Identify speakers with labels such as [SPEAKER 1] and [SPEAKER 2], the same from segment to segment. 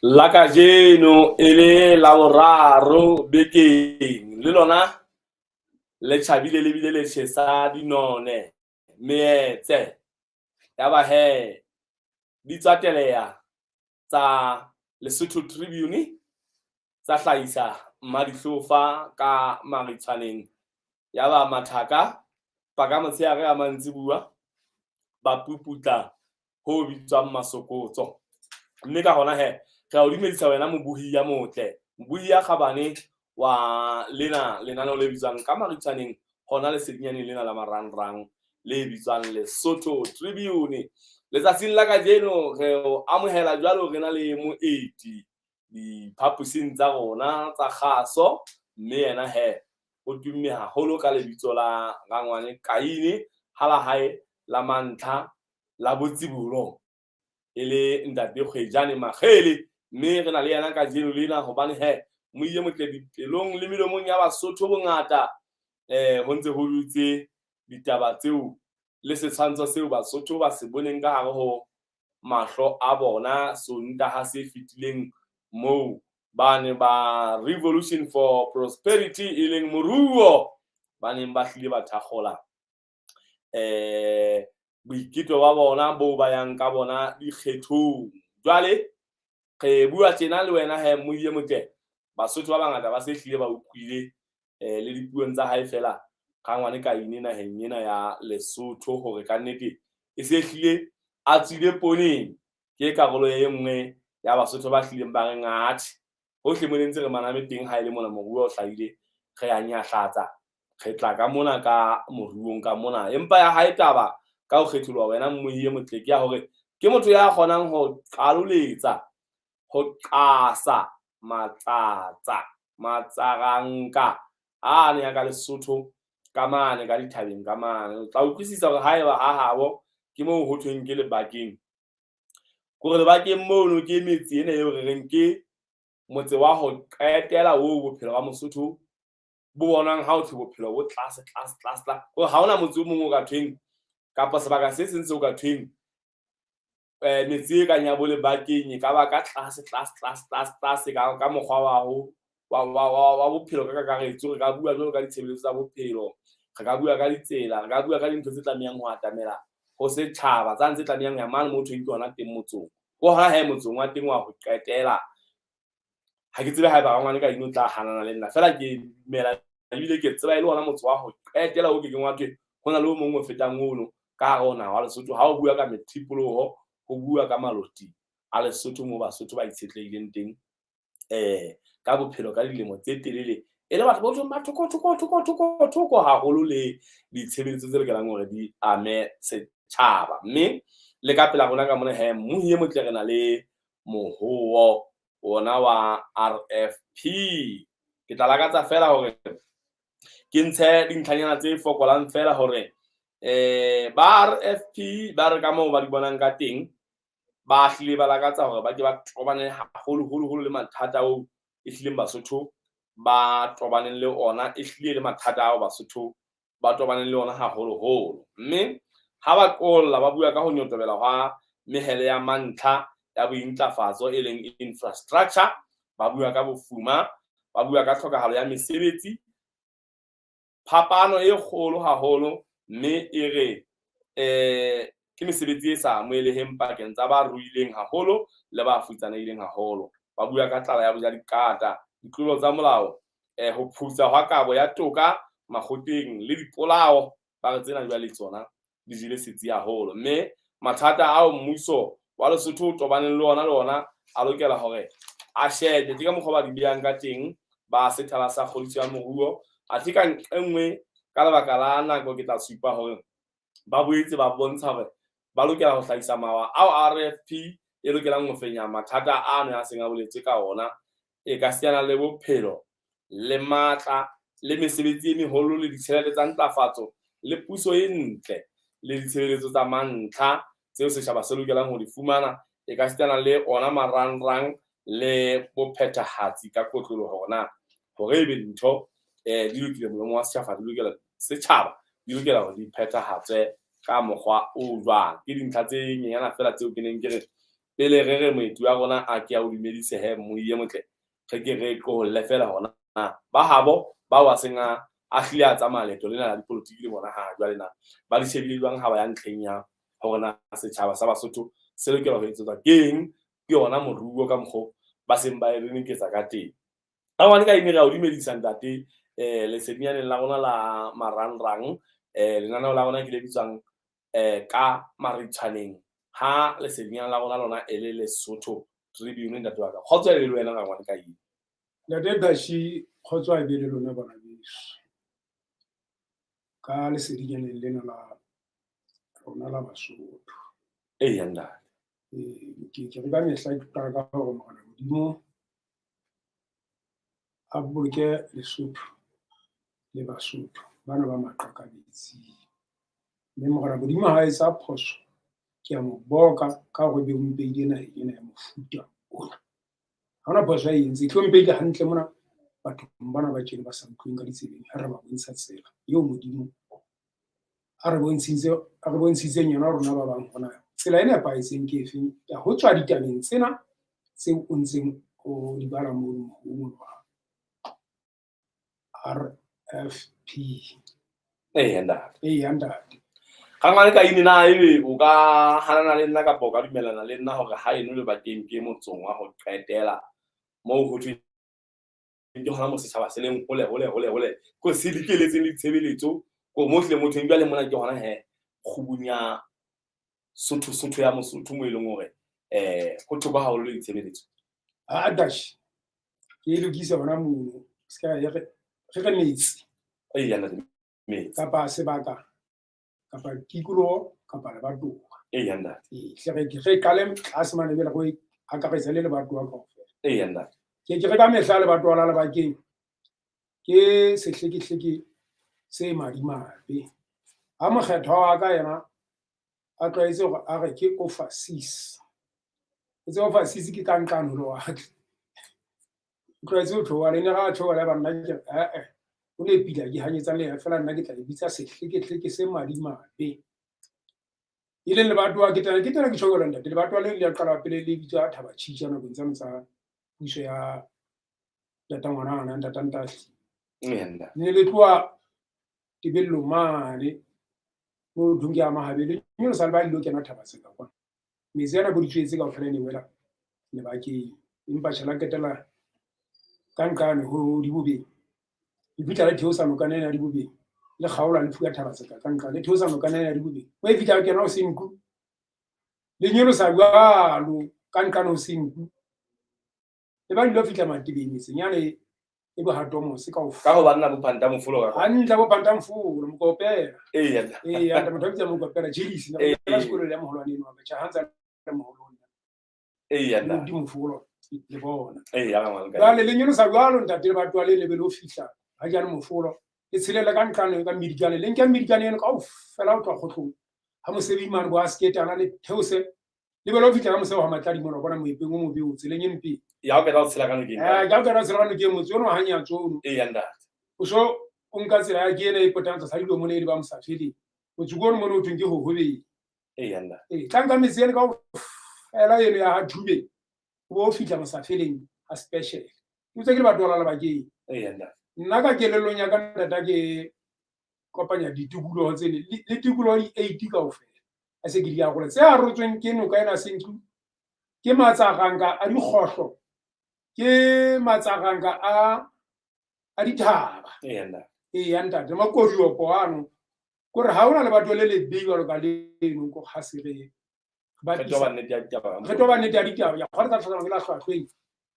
[SPEAKER 1] La kajeno e le Laboraro bekeng, le lona le tjhabile le bile le tjhesa dinone, meetse. Yaba hee di tswa teleya tsa Lesotho Tribune tsa hlahisa Mmadihlofa ka maritshwaneng. Yaba mathaka paka motshehare a mantsibuya ba puputla ho bitswang masokotso. Mme ka hona hee re a o dumedisa wena mobohi ya motle, mobohi ya kgabane wa lena lenaneo le bitswang ka maritshwaneng hona lesedinyaneng lena la marangrang le bitswang Lesotho Tribune. Letsatsing la kajeno re o amohela jwalo re na le moeti diphaposing tsa rona tsa kgaso, mme yena hee o tumme haholo ka lebitso la Rangwane Kaine, ha la hae la mantlha la botsibolo e le ntate Kgwejane Makgele. Mme re na le yena kajeno lena hobane hee moiye motle dipelong le melomong ya Basotho bongata. Ho ntse ho dutse ditaba tseo le setshwantsho seo Basotho ba se boneng ka hare ho mahlo a bona Sontaha se fetileng moo ba ne ba Revolution for Prosperity e leng moruo ba neng ba hlile ba thakgola boiketo ba bona bo ba yang ka bona dikgethong. Jwale re bua tjena le wena he moiye motle, Basotho ba bangata ba se hlile ba utlwile le dipuong tsa hae feela Rangwane Kaine naheng ena ya Lesotho hore kannete e se hlile a tswile poneng. Ke karolo e nngwe ya Basotho ba hlileng ba reng atjhe hohle mo ne ntse re maname teng ha e le mona moruo o hlahile, re a nyahlatsa, re tla ka mona ka moruong ka mona. Empa ya hae taba ka ho kgetholoha wena mmohi e motle ke ya hore ke motho ya kgonang ho qaloletsa, ho qasa matsatsa, matsaranka ane ya ka Lesotho ka mane ka dithabeng ka mane. O tla utlwisisa hore haeba ha habo ke moo ho thweng ke lebakeng, kore lebakeng mono ke metse ena eo re reng ke motse wa ho qetela oo bophelo ba Mosotho bo bonwang ha ho thwe bophelo bo tlase tlase tlase tlase. Hore ha hona motse o mong o ka thweng kapa sebaka se seng seo ka thweng metse e kang ya bo lebakeng e ka ba ka tlase tlase tlase tlase tlase ka mokgwa wa ho wa bophelo ka kakaretso. Re ka bua jwalo ka ditshebeletso tsa bophelo, re ka bua ka ditsela, re ka bua ka dintho tse tlamehang ho atamela ho setjhaba, tsane tse tlamehang ho ya mane moo thweng ke hona teng motsong. Ko hona hee motsong wa teng wa ho qetela. Ha ke tsebe haeba Rangwane Kaine o tla hanana le nna, feela ke dumela ebile ke tseba e le ona motse wa ho qetela o kekeng wa thwe ho na le o mong o fetang ono ka hare ho naha wa Lesotho. Ha o bua ka methipoloho, ho bua ka maloti a Lesotho moo Basotho ba itshetlehileng teng ka bophelo ka dilemo tse telele e le batho bo thweng ba thoko thoko thoko thoko thoko haholo le ditshebeletso tse lokelang hore di ame setjhaba. Mme le ka pela rona ka mona hee mmohi e motle re na le mohowo ona wa RFP. Ke tla lakatsa feela hore ke ntshe dintlhanyana tse fokolang feela hore ba RFP ba re ka moo ba di bonang ka teng, ba hlile ba lakatsa hore ba ke ba tobane haholo holo holo le mathata ao e hlileng Basotho ba tobaneng le ona, e hlile le mathata ao Basotho ba tobaneng le ona haholoholo. Mme ha ba qolla ba bua ka ho nyotobela hwa mehele ya mantlha ya bointlafatso e leng infrastructure, ba bua ka bofuma, ba bua ka tlhokahalo ya mesebetsi, phapano e kgolo haholo, mme e re ke mesebetsi e sa amoheleheng pakeng tsa ba ruileng haholo le ba futsanehileng haholo. Ba bua ka tlala ya boja dikata, ditlolo tsa molao, ho phutsa hwa kabo ya toka makgotleng le dipolao. Ba re tsena jwale tsona di jele setsi haholo, mme mathata ao mmuso wa Lesotho o tobaneng le ona a lokela hore a shebe. Ke ka mokgwa ba di behang ka teng ba sethala sa kgodiso ya moruo. Athe ka nqe nngwe ka lebaka la nako ke tla supa hore ba boetse ba bontsha hore ba lokela ho hlahisa mawa ao RFP e lokelang ho fenya mathata ano a seng a boletswe ka ona, e ka siyana le bophelo le matla le mesebetsi e meholo le ditjhelete tsa ntlafatso le puso e ntle le ditshebeletso tsa mantlha tseo setjhaba se lokelang ho di fumana, e ka sitana le ona marangrang le bophethahatsi ka kotloloho hore na hore ebe dintho di lokile molomong wa setjhaba, di lokela setjhaba, di lokela hore di phethahatswe ka mokgwa o jwang. Ke dintlha tse nyenyana feela tseo ke neng ke re Pele re re moeti wa rona a ke a o dumedise he mmohi e motle, re ke re qoholle feela hona ba habo bao a seng a hlile a tsamaya leeto lena la dipolotiki le bona ha jwale na ba di shebile jwang ha ba ya ntlheng ya hore na setjhaba sa Basotho se lokela ho etsetswa keng ke yona moruo ka mokgo ba seng ba e reneketsa ka teng. Rangwane ka ine re a o dumedisa ntate lesedinyaneng la rona la marangrang. Lenaneo la rona ke le bitswang ka Maritshwaneng, ha lesedinyana la rona lona e le Lesotho Tribune. Ntate wa ka, kgotso e le wena rangwane ka ine.
[SPEAKER 2] Ntate Bashi, kgotso a be le lona bana beso. Ka lesedinyaneng lena la rona la Basotho.
[SPEAKER 1] Eya ntate.
[SPEAKER 2] Ke re ka mehla ke qala ka hore Morena Modimo a boloke Lesotho le Basotho bana ba maqakabetsing. Mme Morena Modimo ha etsa phoso, ke a mo boka ka hore be o mpeile naheng ena ya mofuta ona. Ha hona phoso a e entse, e tlo mpeile hantle mona bathong bana ba tjena ba sa utlweng ka ditsebeng, ha re ba bontsha tsela eo Modimo a re bontshitseng yona rona ba bang hona tsela e nepahetseng ke efeng ya ho tswa ditabeng tsena tseo o ntseng o di bala mono mono wa RFP.
[SPEAKER 1] Eya ntate.
[SPEAKER 2] Eya ntate.
[SPEAKER 1] Rangwane ka ine na ebe o ka hanana le nna kapa o ka dumellana le nna hore ha eno lebakeng ke motsong wa ho qetela moo ho thweng ke hona mo setjhaba se leng hole hole hole hole ko se dikeletseng le ditshebeletso ko mo hlileng motho jwale mona ke hona he kgubung ya Sotho Sotho ya Mosotho mo e leng hore ho thoko haholo le ditshebeletso.
[SPEAKER 2] A dash ke e lokisa hona mono se ka re re metsi.
[SPEAKER 1] Eya ntate, metsi.
[SPEAKER 2] Kapa sebaka kapa tikoloho kapa lebatowa.
[SPEAKER 1] Eya ntate.
[SPEAKER 2] Ee, re qale tlase mane jwale go akaretsa le lebatowa kaofela.
[SPEAKER 1] Eya ntate.
[SPEAKER 2] Ke re ka mehla lebatowa la Lebakeng ke sehlekehleke se madimabe. Ha mokgethwa wa ka yena a tlwaetse hore a re ke overseas. O tseba overseas ke ka nqane ho lewatle. O tlwaetse ho tjho le ne ra tjho le banna ke eh o ne pila ke hanyetsang le yena fela nna ke tla le bitsa sehlekehleke se madimabe. E leng lebatowa ke tena ke tjho jwalo ntate, lebatowa le le qala pele le bitswa Thaba Tjhitja nakong tsane tsa puso ya ntata ngwanana ntata Ntahli. Ne le tloha Tebellong mane mo thong ke a Mahabele, mme sa le ba dilo kena Thaba Tseka kwana. Metsi ana bo ditswetse kaofela ne wela lebakeng, empa tjhe la qetela ka nqane ho Dibobeng. Le fihla le theosa nokana ena ya Dibobeng, le kgaola le fuka Thaba Tseka ka nqane, le theosa nokana ena ya Dibobeng. Mo e fihla kena ho Senku, le nyolosa jwalo ka nqane ho Senku. Le ba dilo fihla Matebeng metseng yane e bohatomose kaofela.
[SPEAKER 1] Ka ho banna bo phanta mofolo ka.
[SPEAKER 2] Hantle bo phanta mofolo mokopela.
[SPEAKER 1] Eya.
[SPEAKER 2] Eya, ntate motho a bitsa mokopela Jelis, na ka sekolo le moholwane eno ba tjha hantsa le moholwane.
[SPEAKER 1] Eya ntate.
[SPEAKER 2] Di mofolo le bona.
[SPEAKER 1] Eya rangwane ka.
[SPEAKER 2] Jwale le nyolosa jwalo ntate le batho le lebele ho fihla ha jane mofolo. Le tshelele ka nqane ka mmidikane, le nke mmidikane eno kaofela ho tloha kgohlong. Ha mosebedi mane bo a sketana le theose le belo fihla ka moseo ha matladi mona bona moepeng o mobe o tseleng e mpe.
[SPEAKER 1] Ya o qeta ho tshela ka nokeng.
[SPEAKER 2] Ya o qeta ho tshela ka nokeng motse ono ha nyatso ono.
[SPEAKER 1] Eya ntate.
[SPEAKER 2] O so o nka tsela ya ke ena e potang tlasa dilo mona e le ba mosafeleng. Motse ono mona o thweng ke Hohobeng.
[SPEAKER 1] Eya ntate.
[SPEAKER 2] Ee, tla nka metse ena kaofela eno ya ha Thube o bo fihla mosafeleng ha special. O tse ke le batho ba la Lebakeng.
[SPEAKER 1] Eya ntate.
[SPEAKER 2] Nna ka kelellong ya ka ntata ke kopanya ditikoloho tsene le tikoloho di 8 kaofela. A se ke di arola tse arotsweng ke noka ena Senqu ke matsaranka a dikgohlo, ke matsaranka a dithaba. Eya ntate, makodiopo ano kore ha hona lebato le lebe jwalo ka leno ko ha se re
[SPEAKER 1] re toba nnete ya ditaba,
[SPEAKER 2] re toba nnete ya ditaba ya kgona tsa tlhatlhamano ke la hlwahlweng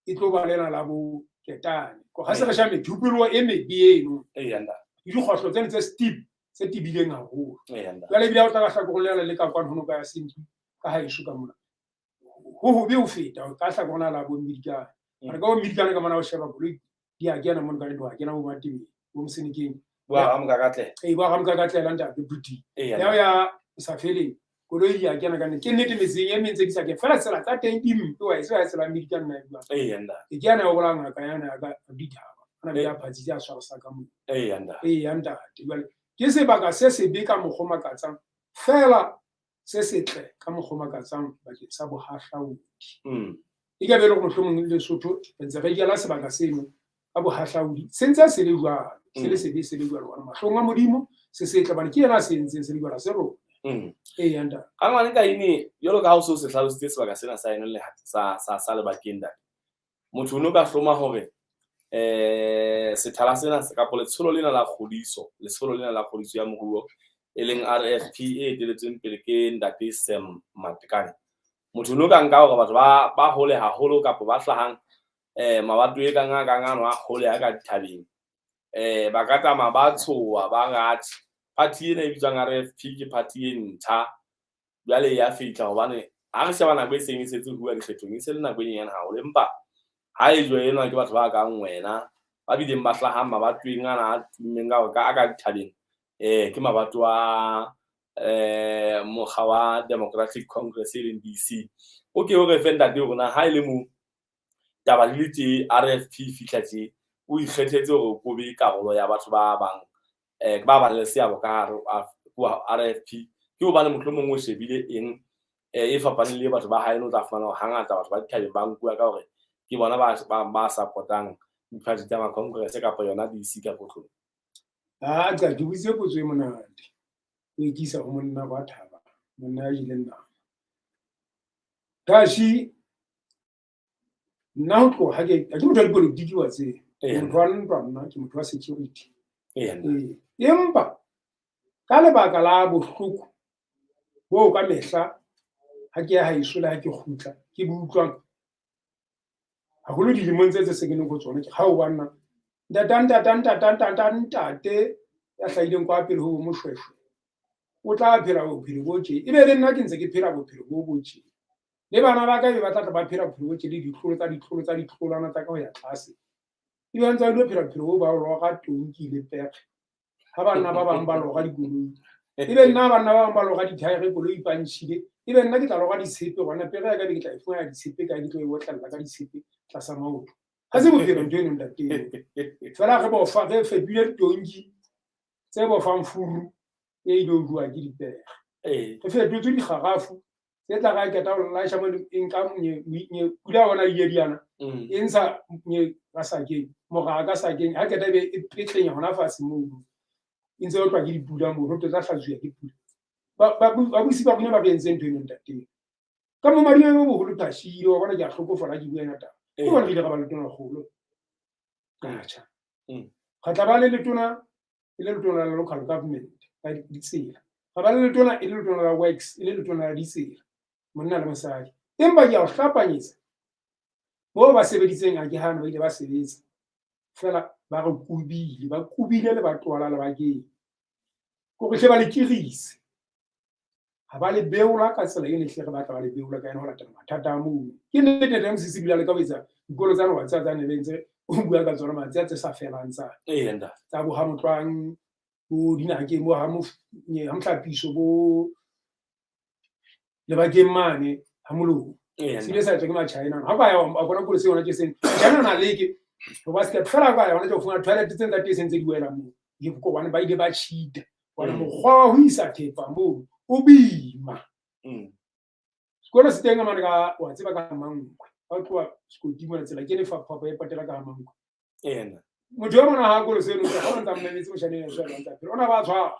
[SPEAKER 2] e tlo ba lena la bo ketane ko ha se re sha methupelo e mebe eno.
[SPEAKER 1] Eya ntate.
[SPEAKER 2] Le dikgohlo tsene tse steep tse tebileng haholo. Jwale ebile ha o tla ka hlakoreng lena le ka kwano ho noka ya Senqu ka haeso ka mona ho hobe ho feta ka hlakoreng la bo Mmidikane. Re ka bo Mmidikane ka mona o sheba koloi di a kena mono ka di a kena bo Matebeng bo Mosenekeng.
[SPEAKER 1] Bo a Ramokakatlela.
[SPEAKER 2] Ee, bo a Ramokakatlela ntate Phuthi. Ya ya sa feleng koloi di a kena ka nnete. Ke nnete metseng e meng tse di sa kena fela tsela tsa teng di mpe wa e se tsela Mmidikane nna e buang.
[SPEAKER 1] Eya ntate.
[SPEAKER 2] Ke yana ya bola ngaka yana ya ka dithaba. Ana be ya phatsitse a tshwarisa ka moo.
[SPEAKER 1] Eya ntate.
[SPEAKER 2] Eya ntate. Jwale ke sebaka se sebe ka mokgwa o makatsang fela. se setle ka mokgwa o makatsang bakeng sa bohahlaudi. E ka be e le gore mohlomong Lesotho re ntse re jala sebaka seno ka bohahlaudi, se ntse se le jwalo, se le sebe se le jwalo, hobane mahlong a Modimo se setle, hobane ke yena a se entseng se le jwalo, se rona. Ee, ntate.
[SPEAKER 1] Ka ngwane ka ine, jwalo ka ha o se o se hlalositse sebaka sena sa eno le sa lebakeng ntate. Motho o no ka hloma hore sethala sena kapa letsholo lena la kgodiso, letsholo lena la kgodiso ya moruo e leng RFP e eteletsweng pele ke ntate Sam Matekane. Motho no ka nka hore batho ba hole haholo kapa ba hlahang mabatoweng kang a kang ano a hole a ka dithabeng, ba ka tsamaya ba tshoha ba re atjhe, party ena e bitswang RFP ke party e ntjha, jwale ya fihla hobane ha re sheba nako e seng e setse ho huwa dikgethong, e se le nako e nyenyane haholo, empa ha e joenwa ke batho ba kang wena ba bileng ba hlahang mabatoweng ana a tummeng ka hore a ka dithabeng, ke mabatowa a mokga wa Democratic Congress e leng DC. O ke o re fe ntate hore na ha e le mo taba di le tje RFP fihla tje, o ikgethetse hore o be karolo ya batho ba bang, ba bang le seabo ka hare ho RFP, ke hobane mohlomong o shebile eng e fapaneng le batho ba haeno, o tla fumana hore hangata batho ba dithabeng ba nkuwa ka hore ke bona ba support-ang diphathi tsa ma-Congress kapa yona DC ka kotlong.
[SPEAKER 2] Ah, cha, ke botse potso e monate. O ikisa ho monna wa thaba, monna ya jeleng nama. Tashi, nna ho tloha ha ke motho wa dipolotiki wa tseba. Ke motho wa ntwa nna, ke motho wa security. Ee. Empa ka lebaka la bohloko boo ka mehla ha ke ya haeso le ha ke kgutla ke bo utlwang haholo dilemong tse tse se ke leng ho tsona, ke ha o banna ntata ntata ntata ntata ntate ya hlahileng kwa pele ho bo Moshweshwe o tla phela bophelo bo tje, ebe le nna ke ntse ke phela bophelo bo bo tje, le bana ba ka ebe ba tla tla ba phela bophelo bo tje, le ditlolo tsa ditlolo tsa ditlolwana tsa ka ho ya tlase, ebe ba ntse ba dilo phela bophelo bo ba lora tonki le pere, ha banna ba bang ba lora dikoloi, ebe nna banna ba bang ba lora dithaere, koloi e pantšhile, ebe nna ke tla lora ditshepe, gona pere ya ka be ke tla e fumana ditshepe kae, ke tlo e otlella ka ditshepe tlasa maoto. Ha se bophelo ntho eno ntate. Fela re bofa, re fepile ditonki tse bofang furu e ile jowa ke dipere. Re fetotswe dikgarafu tse tla ra keta ho laisha mo e nka nye pula ona ile diana e ntsha nye ka sakeng, mora ka sakeng, ha keta be e petlenya hona fatshe moo e ntse e otlwa ke dipula moo, ho tla hlatsuwa ke pula. Ba busi ba rona ba re entse ntho eno ntate. Ka mo madimo bo boholo tashile, wa bona ke a hlokofala ke bua ena taba. Ke bona re ile ra ba letona kgolo. Atjha. Ra tla ba le letona e le letona la local government la ditsela. Ra ba le letona e le letona la works, e le letona la ditsela. Monna le mosadi. Empa ke a o hlapanyetsa. Moo ba sebeditseng ha ke hane ba ile ba sebetsa. Fela ba re kubile, ba kubile le batho la lebakeng. Kore hle ba le kirise. Ha ba le beola ka tsela e ne hle re batla ba le beola ka yona ho latela mathata a moo. Ke nnete teng Mosisi bile a leka ho etsa dikolo tsa wa tsa ne ntse o bua ka tsona matsi a tse sa felang tsa
[SPEAKER 1] ntate.
[SPEAKER 2] Tsa bo ha Motlwang, bo Dinakeng, bo ha Mohlapiso, bo lebakeng mane ha Molomo. Se ile sa etswa ke Machina. Ha ka ya wa bona kolo se yona ke seng. China na leke ho ba se fela ka yona ke ho fumana toilet tse tsa teng se ntse di wela moo. Ke ko bana ba ile ba cheat. Hobane mokgwa wa ho isa thepa moo o boima. Sekolo se teng ka mane ka wa tseba ka Mankwe. Ha o tloha Sekoti mona tsela ke ne fa e patela ka Mankwe. Motho e mona ha kolo seno ha o ntsa mmemetse moshaneng ya jwalo ntsa phela. Ona ba tshwara.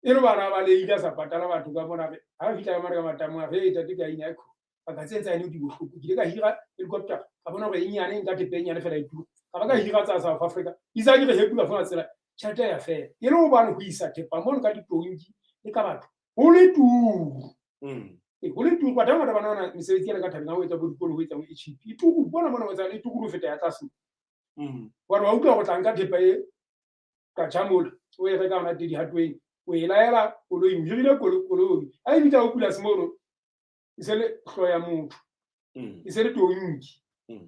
[SPEAKER 2] E le bana ba le ile sa patala batho ka mona re ha fihla ka mane ka matamong a re tate ka ina ko. Ba ka tse tsa ene di bohloko. Ke ile ka hira helicopter ka bona hore e nyane nka thepa e nyane fela e tura. Ka ba ka hira tsa South Africa. Itse ke re happy ka funa tsela tjhelete ya fela. E le hobane ho isa thepa mono ka ditonki le ka batho ho le turu. E ho le turu, batho ba bangata ba nahana mesebetsi ena ka thabeng ha o etsa bo dikolo ho etsa e cheap. E turu, bona mona ho etsa e turu ho feta ya tlase. Hobane wa utlwa hore tla nka thepa e ka tjha mola, o e reka hona teng dihatweng, o e laela koloing, o hirile koloi. Ha e bitsa ho pula mono, e se le hlooho ya motho. E se le tonki.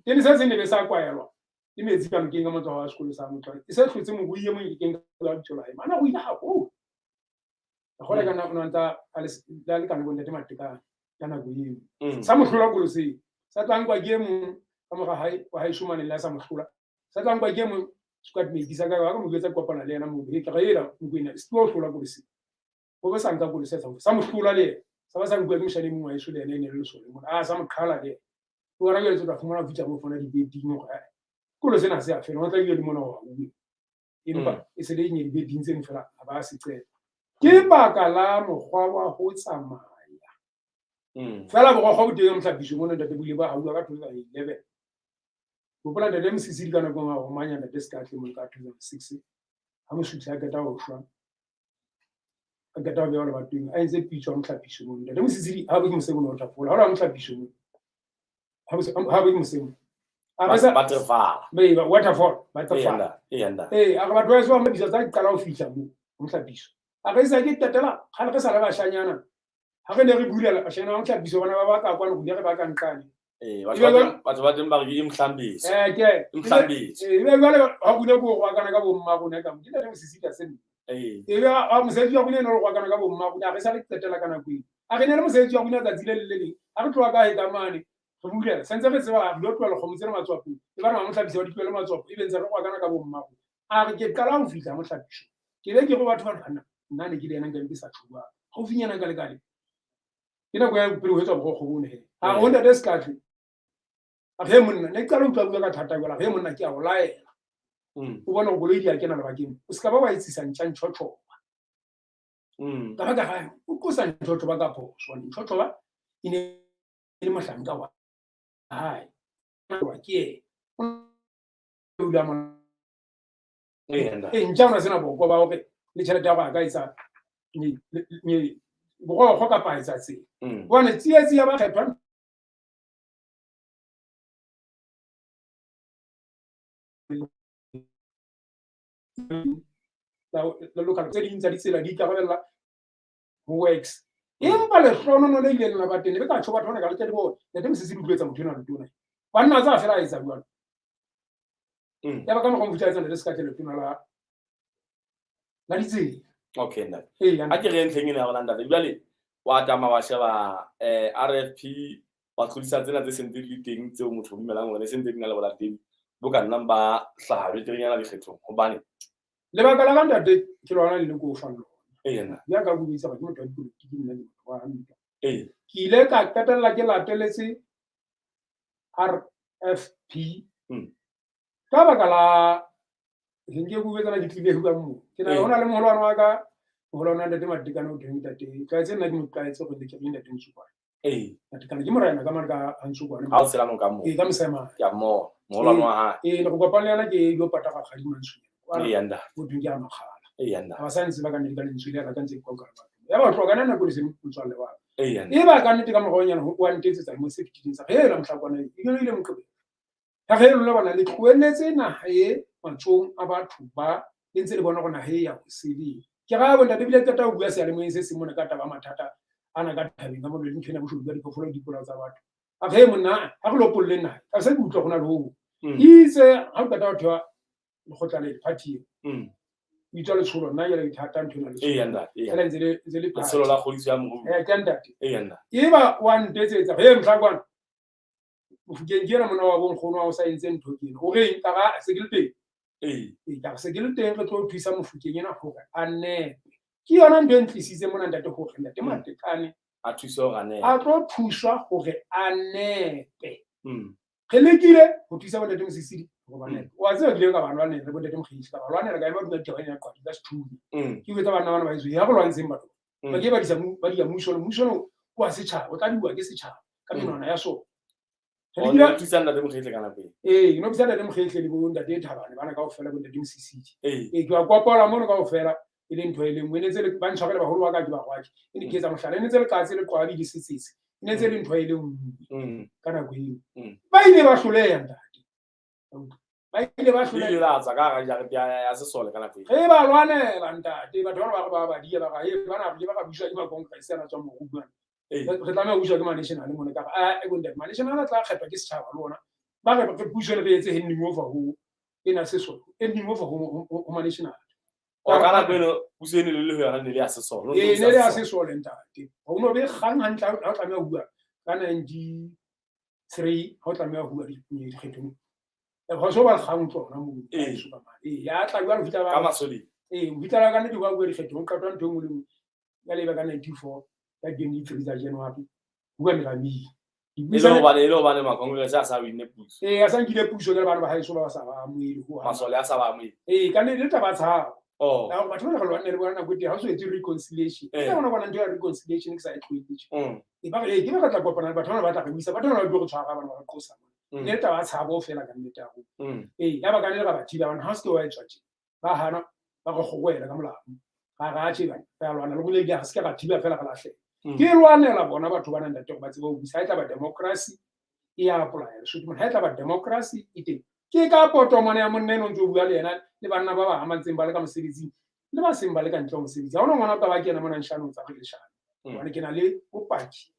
[SPEAKER 2] Tene se se ne be sa kwaelwa ke metsi ka nokeng ka matsoho a sekolo sa Motlwang. E se hlotse morui e mong ke keng ka bua lebitso la hae. Mana o ile haholo. Ka kgolwa ka nako ntsa a le ka nako ntate Matekane ka nako eo. Sa mohlola kolo seo. Sa tla nkwa ke e mong ka mora hae wa hae shomane le sa mohlola. Sa tla nkwa ke e mong squad mate sa ka ka mo jwetsa kopana le yena moo. Ke re ela Mokwena se tlo hlola kolo seo. O be sa nka kolo se sa mohlola le yena. Sa Sa ba sa nkuwa ke moshane mongwe wa heso le ene e ne le lesole mona. A sa mo qhala le ena. Ke bona jwale tla fumana ho fihla mo fona dibeding hore ae sekolo sena se a fela, o tla ile le mona wa uwe. Empa e se le nye dibeding tseno fela a ba se qeta. Ke baka la mokgwa wa ho tsamaya. Fela borokgo bo teng mohlapiso mona ntate bo ile ba hauwa ka 2011. Hopola ntate Mosisili ka nako e nngwe a romanya ntate Sekatle mona ka 2006 ha Mosuthu a qeta ho shwa. A qeta ho bewa lebatoweng a entse pitso ya mohlapiso mono. Ntate Mosisili ha bo ke mosemo no waterfall. Ha o la mohlapiso mono. Ha bo ke mosemo. A re sa
[SPEAKER 1] Waterfall.
[SPEAKER 2] Be waterfall, waterfall.
[SPEAKER 1] Ee, nda.
[SPEAKER 2] Ee, a re batho ba heso ba mohlapiso tsa qala ho fihla mo mohlapiso. A re sa ke qetela kgale re sa le bashanyana. Ha re ne re bulela bashanyana ba mohlapiso bana ba ba ka kwano re ba ka nqane.
[SPEAKER 1] Ee, batho ba teng ba re ke imhlambisi.
[SPEAKER 2] Eh, ke.
[SPEAKER 1] Imhlambisi.
[SPEAKER 2] Ee, ebe jwale ha bule ko go akana ka bomma rona ka mo. Ke ntate Mosisili ka sena.
[SPEAKER 1] Ee.
[SPEAKER 2] Ebe a mosebetsi wa rona ene re go akana ka bomma rona, re sa le qetela ka nako eo. A re ne le mosebetsi wa rona tsatsi le le leng. Ha re tloha ka he ka mane, re bulela. Sentse re tseba re lo tlohela kgomo tsena matswapong. E bana ba mohlapisi ba di tlohele matswapo, ebe ntse re go akana ka bomma rona. A re ke qala ho fihla mohlapiso. Ke be ke re batho ba nna nna ne ke le yena nka be ke sa tjho jwalo. Haufinyana ka le ka le. Ke nako ya pele ho etswa borokgo bone he. A re ho ntate Sekatle. A re monna, ne ke qala ho utlwa bua ka thata jwale. A re monna ke a o laela. O bona hore koloi di a kena lebakeng. O se ka ba wa etsisa ntja ntjhotjhoba. Ka baka la o qosa ntjhotjhoba ka phoso. Hobane ntjhotjhoba e ne e le mohlanka wa hae. Wa ke yena. O ile a mo
[SPEAKER 1] Ee,
[SPEAKER 2] Ee, ntja ona sena boko ba hore le tjhelete ya hore a ka etsa borokgo kapa a etsa tsela. Hobane tsietsi ya bakgethwa la local tse ding tsa ditsela di ikarabella ho works. Empa lehlohonono le ileng la ba teng, le ka tjho batho bana ka le tle le bone, ntate Mosisi le utlwetsa motho enwa letona. Banna tsa fela a etsa jwalo. Ya ba ka mokgwa o etsa ntate Sekatle letona la la ditsela.
[SPEAKER 1] Okay, ntate.
[SPEAKER 2] Ee,
[SPEAKER 1] A ke re ntlheng ena ya rona ntate. Jwale wa tama wa sheba RFP wa tlodisa tsena tse sentse di le teng tseo motho o dumelang hore ne sentse di na le bolatedi bo ka nnang ba hlaha beterenyana dikgethong hobane
[SPEAKER 2] lebaka la ka ntate ke lona le le ko fang lona.
[SPEAKER 1] Ee, nna.
[SPEAKER 2] Ya ka go bitsa gore ke motho wa dipolotiki nna ke motho wa ntwa.
[SPEAKER 1] Ee.
[SPEAKER 2] Ke ile ka qetella ke lateletse RFP ka baka la nke ke utlwe ke tlile ka moo. Ke na hona le moholwane wa ka, moholwane wa ntate Matekane o teng ntate. Tlwaetse nna ke mo tlwaetse gore ke re ntate Ntsukwane.
[SPEAKER 1] Ee.
[SPEAKER 2] Matekane ke morena ka mane ka Ntsukwane.
[SPEAKER 1] Ha o tshela noka moo.
[SPEAKER 2] Ee, ka Mosemane.
[SPEAKER 1] Ke a mmona, moholwane wa hae.
[SPEAKER 2] Ee, ne go kopane le yena ke ilo pata ga Kgadi Mantsho.
[SPEAKER 1] Ee, nda.
[SPEAKER 2] Go thweng ke a Makgala.
[SPEAKER 1] Ee, nda.
[SPEAKER 2] Ha ba sa ntse ba ka nnete ka lentswe le ka ntse ke kwa ka batho. Ya ba tloha ka nako le se motswalle wa ka.
[SPEAKER 1] Ee, nda.
[SPEAKER 2] E ba ka nnete ka moragonyana wa ntetsetsa mo se fetileng sa hela mohlakwana e ile ile moqebelo. Ya ge lona bana le tlohelletse naha e matsohong a batho ba le ntse le bona gore naha e ya go seleng. Ke raya bo ntate ebile qeta ho bua seyalemoyeng se seng mona ka taba mathata ana ka thabeng ka mona le ntho ena boshodu ba diphoofolo le dipolao tsa batho. A re monna ha re lopolle naha. Ka se ke utlwa go na le ho. Itse ha o qeta ho thewa lekgotla le party e. O itswa letsholo nna jale ke thata ntho ena letsholo.
[SPEAKER 1] Ee, ntate, ee.
[SPEAKER 2] Fela ntse le ntse le
[SPEAKER 1] Letsholo la kgodiso ya moruo.
[SPEAKER 2] Eh, ke ntate.
[SPEAKER 1] Ee, ntate.
[SPEAKER 2] Eba wa ntetsetsa he mhla kwana. Mofokeng ke ena monna wa bonkgono wa o sa entse ntho ke ena. O reng ka ga se ke le teng?
[SPEAKER 1] Ee.
[SPEAKER 2] Ee, ka re se ke le teng re tlo thusa Mofokeng ena hore a nepe. Ke yona ntho e ntlisitse mona ntate hore ntate Matekane
[SPEAKER 1] a thuse hore a nepe.
[SPEAKER 2] A tlo thuswa hore a nepe. Re lekile ho thusa bontate Mosisili hore ba nepe. Wa tseba ke ile ka ba lwanela le bontate Mokgeisi ka ba lwanela ka ema hodima ditaba ena ya qwadi ka sethunya. Ke jwetsa banna bana ba heso ya go lwantsheng batho. Ba ke ba disa ba dia mmuso le mmuso no wa setjhaba o tla diwa ke setjhaba ka menwana ya sona. Re
[SPEAKER 1] O
[SPEAKER 2] lekile
[SPEAKER 1] ne o thusa ntate Mokgehle ka nako eo?
[SPEAKER 2] Ee, no thusa ntate Mokgehle le bo ntate Thabane bana kaofela bo ntate Mosisili.
[SPEAKER 1] Ee.
[SPEAKER 2] Ee, ke wa kopola mono kaofela e le ntho e le nngwe. E ne ntse le ba ntshwarele baholo ba ka ke barwadi. E ne ke etsa mohlala, e ne ntse le katse le qwabi le setsetse. E ne ntse le ntho e le nngwe ka nako eo. Ba ile ba hloleha ntate. Ba ile ba hloleha.
[SPEAKER 1] Le ile la tswa ka hara jarete ya sesole ka nako eo.
[SPEAKER 2] Re ba lwanela ntate, batho bana ba re ba ba dia ba re, hey, bana re ba ka buswa ke ma-congress ana tswang morung ana.
[SPEAKER 1] Ee.
[SPEAKER 2] Re tlameha ho buswa ke ma-national mona ka re, ah, e bontate, ma-national a tla kgethwa ke setjhaba le ona. Ba re re puso le re etse handing over ho ena sesole, handing over ho ma-national.
[SPEAKER 1] O ka nako eno puso ene le le ho yona ne le ya sesole.
[SPEAKER 2] Ee, ne le ya sesole ntate. Ho no be kgang hantle ha o tlameha ho bua ka 93 ha o tlameha ho bua dikgethong. Ho so ba kgang tsona moo.
[SPEAKER 1] Ee.
[SPEAKER 2] Ee, ya tla jwalo ho fihla ba
[SPEAKER 1] Ka masoleng.
[SPEAKER 2] Ee, ho fihla ka nnete ba bua dikgethong, ho qetwa ntho e nngwe le nngwe. Jwale e ba ka 94. ka 23 tsa January bua meramile.
[SPEAKER 1] E le hobane makongrese a sa winne puso.
[SPEAKER 2] Ee, a sa nkile puso ke le bana ba haeso ba ba sa ba amohele ho hang.
[SPEAKER 1] Masole a sa ba amohele.
[SPEAKER 2] Ee, ka nnete le taba tshabo.
[SPEAKER 1] Oh.
[SPEAKER 2] Ya hore batho bana re lwanne le bona nako e teng, ha o so etse reconciliation. Ke bona bona ntho ya reconciliation ke sa e tlohele tje. E ba re, ee, ke ba re tla kopana le batho bana ba tla re buisa, batho bana ba tlo re tshwara bana ba re qosa. Ne le taba tshabo fela ka nnete ya rona. Ee, ya ba ka nnete ra ba thiba bana, ha o se ke wa etswa tje. Ba hana, ba re kgoroela ka molamu. Ra re atjhe bana, re a lwana le rona ebile ha re se ke ra thiba fela re lahleha. Ke lwanela bona batho bana ntate hore ba tsebe ho busa. Ha e tla ba democracy e ya apply Lesotho mona. Ha e tla ba democracy e teng. Ke ka potomane ya monna eno o ntso o bua le yena le banna ba bang ba ntseng ba le ka mosebetsing le ba seng ba le ka ntle ho mosebetsi. Ha hona ngwana o ka ba kena mona nshano tsa re leshano. Hobane ke na le bopaki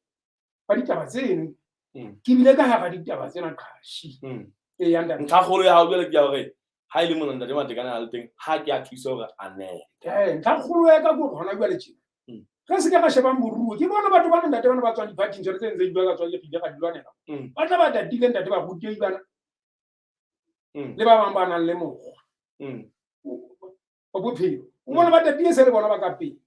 [SPEAKER 2] ba ditaba tseno. Ke bile ka hara ditaba tsena qhashi. Ee, ya ntate.
[SPEAKER 1] Ntlha kgolo ya hao jwale ke ya hore ha e le mona ntate Matekane a le teng, ha ke a thusa hore a nehe.
[SPEAKER 2] Ntlha kgolo ya ka ke hore hona jwale tjena. Re se ke ra shebang moruo. Ke bona batho bana ntate bana ba tswang diphathing tsona tse ntse di bua ka tsona, ke ile ra di lwanela. Ba tla ba tatile ntate ba rutehi bana. Le ba bang ba nang le mokgwa. Wa bophelo. O bona ba tatile se le bona ba ka pele.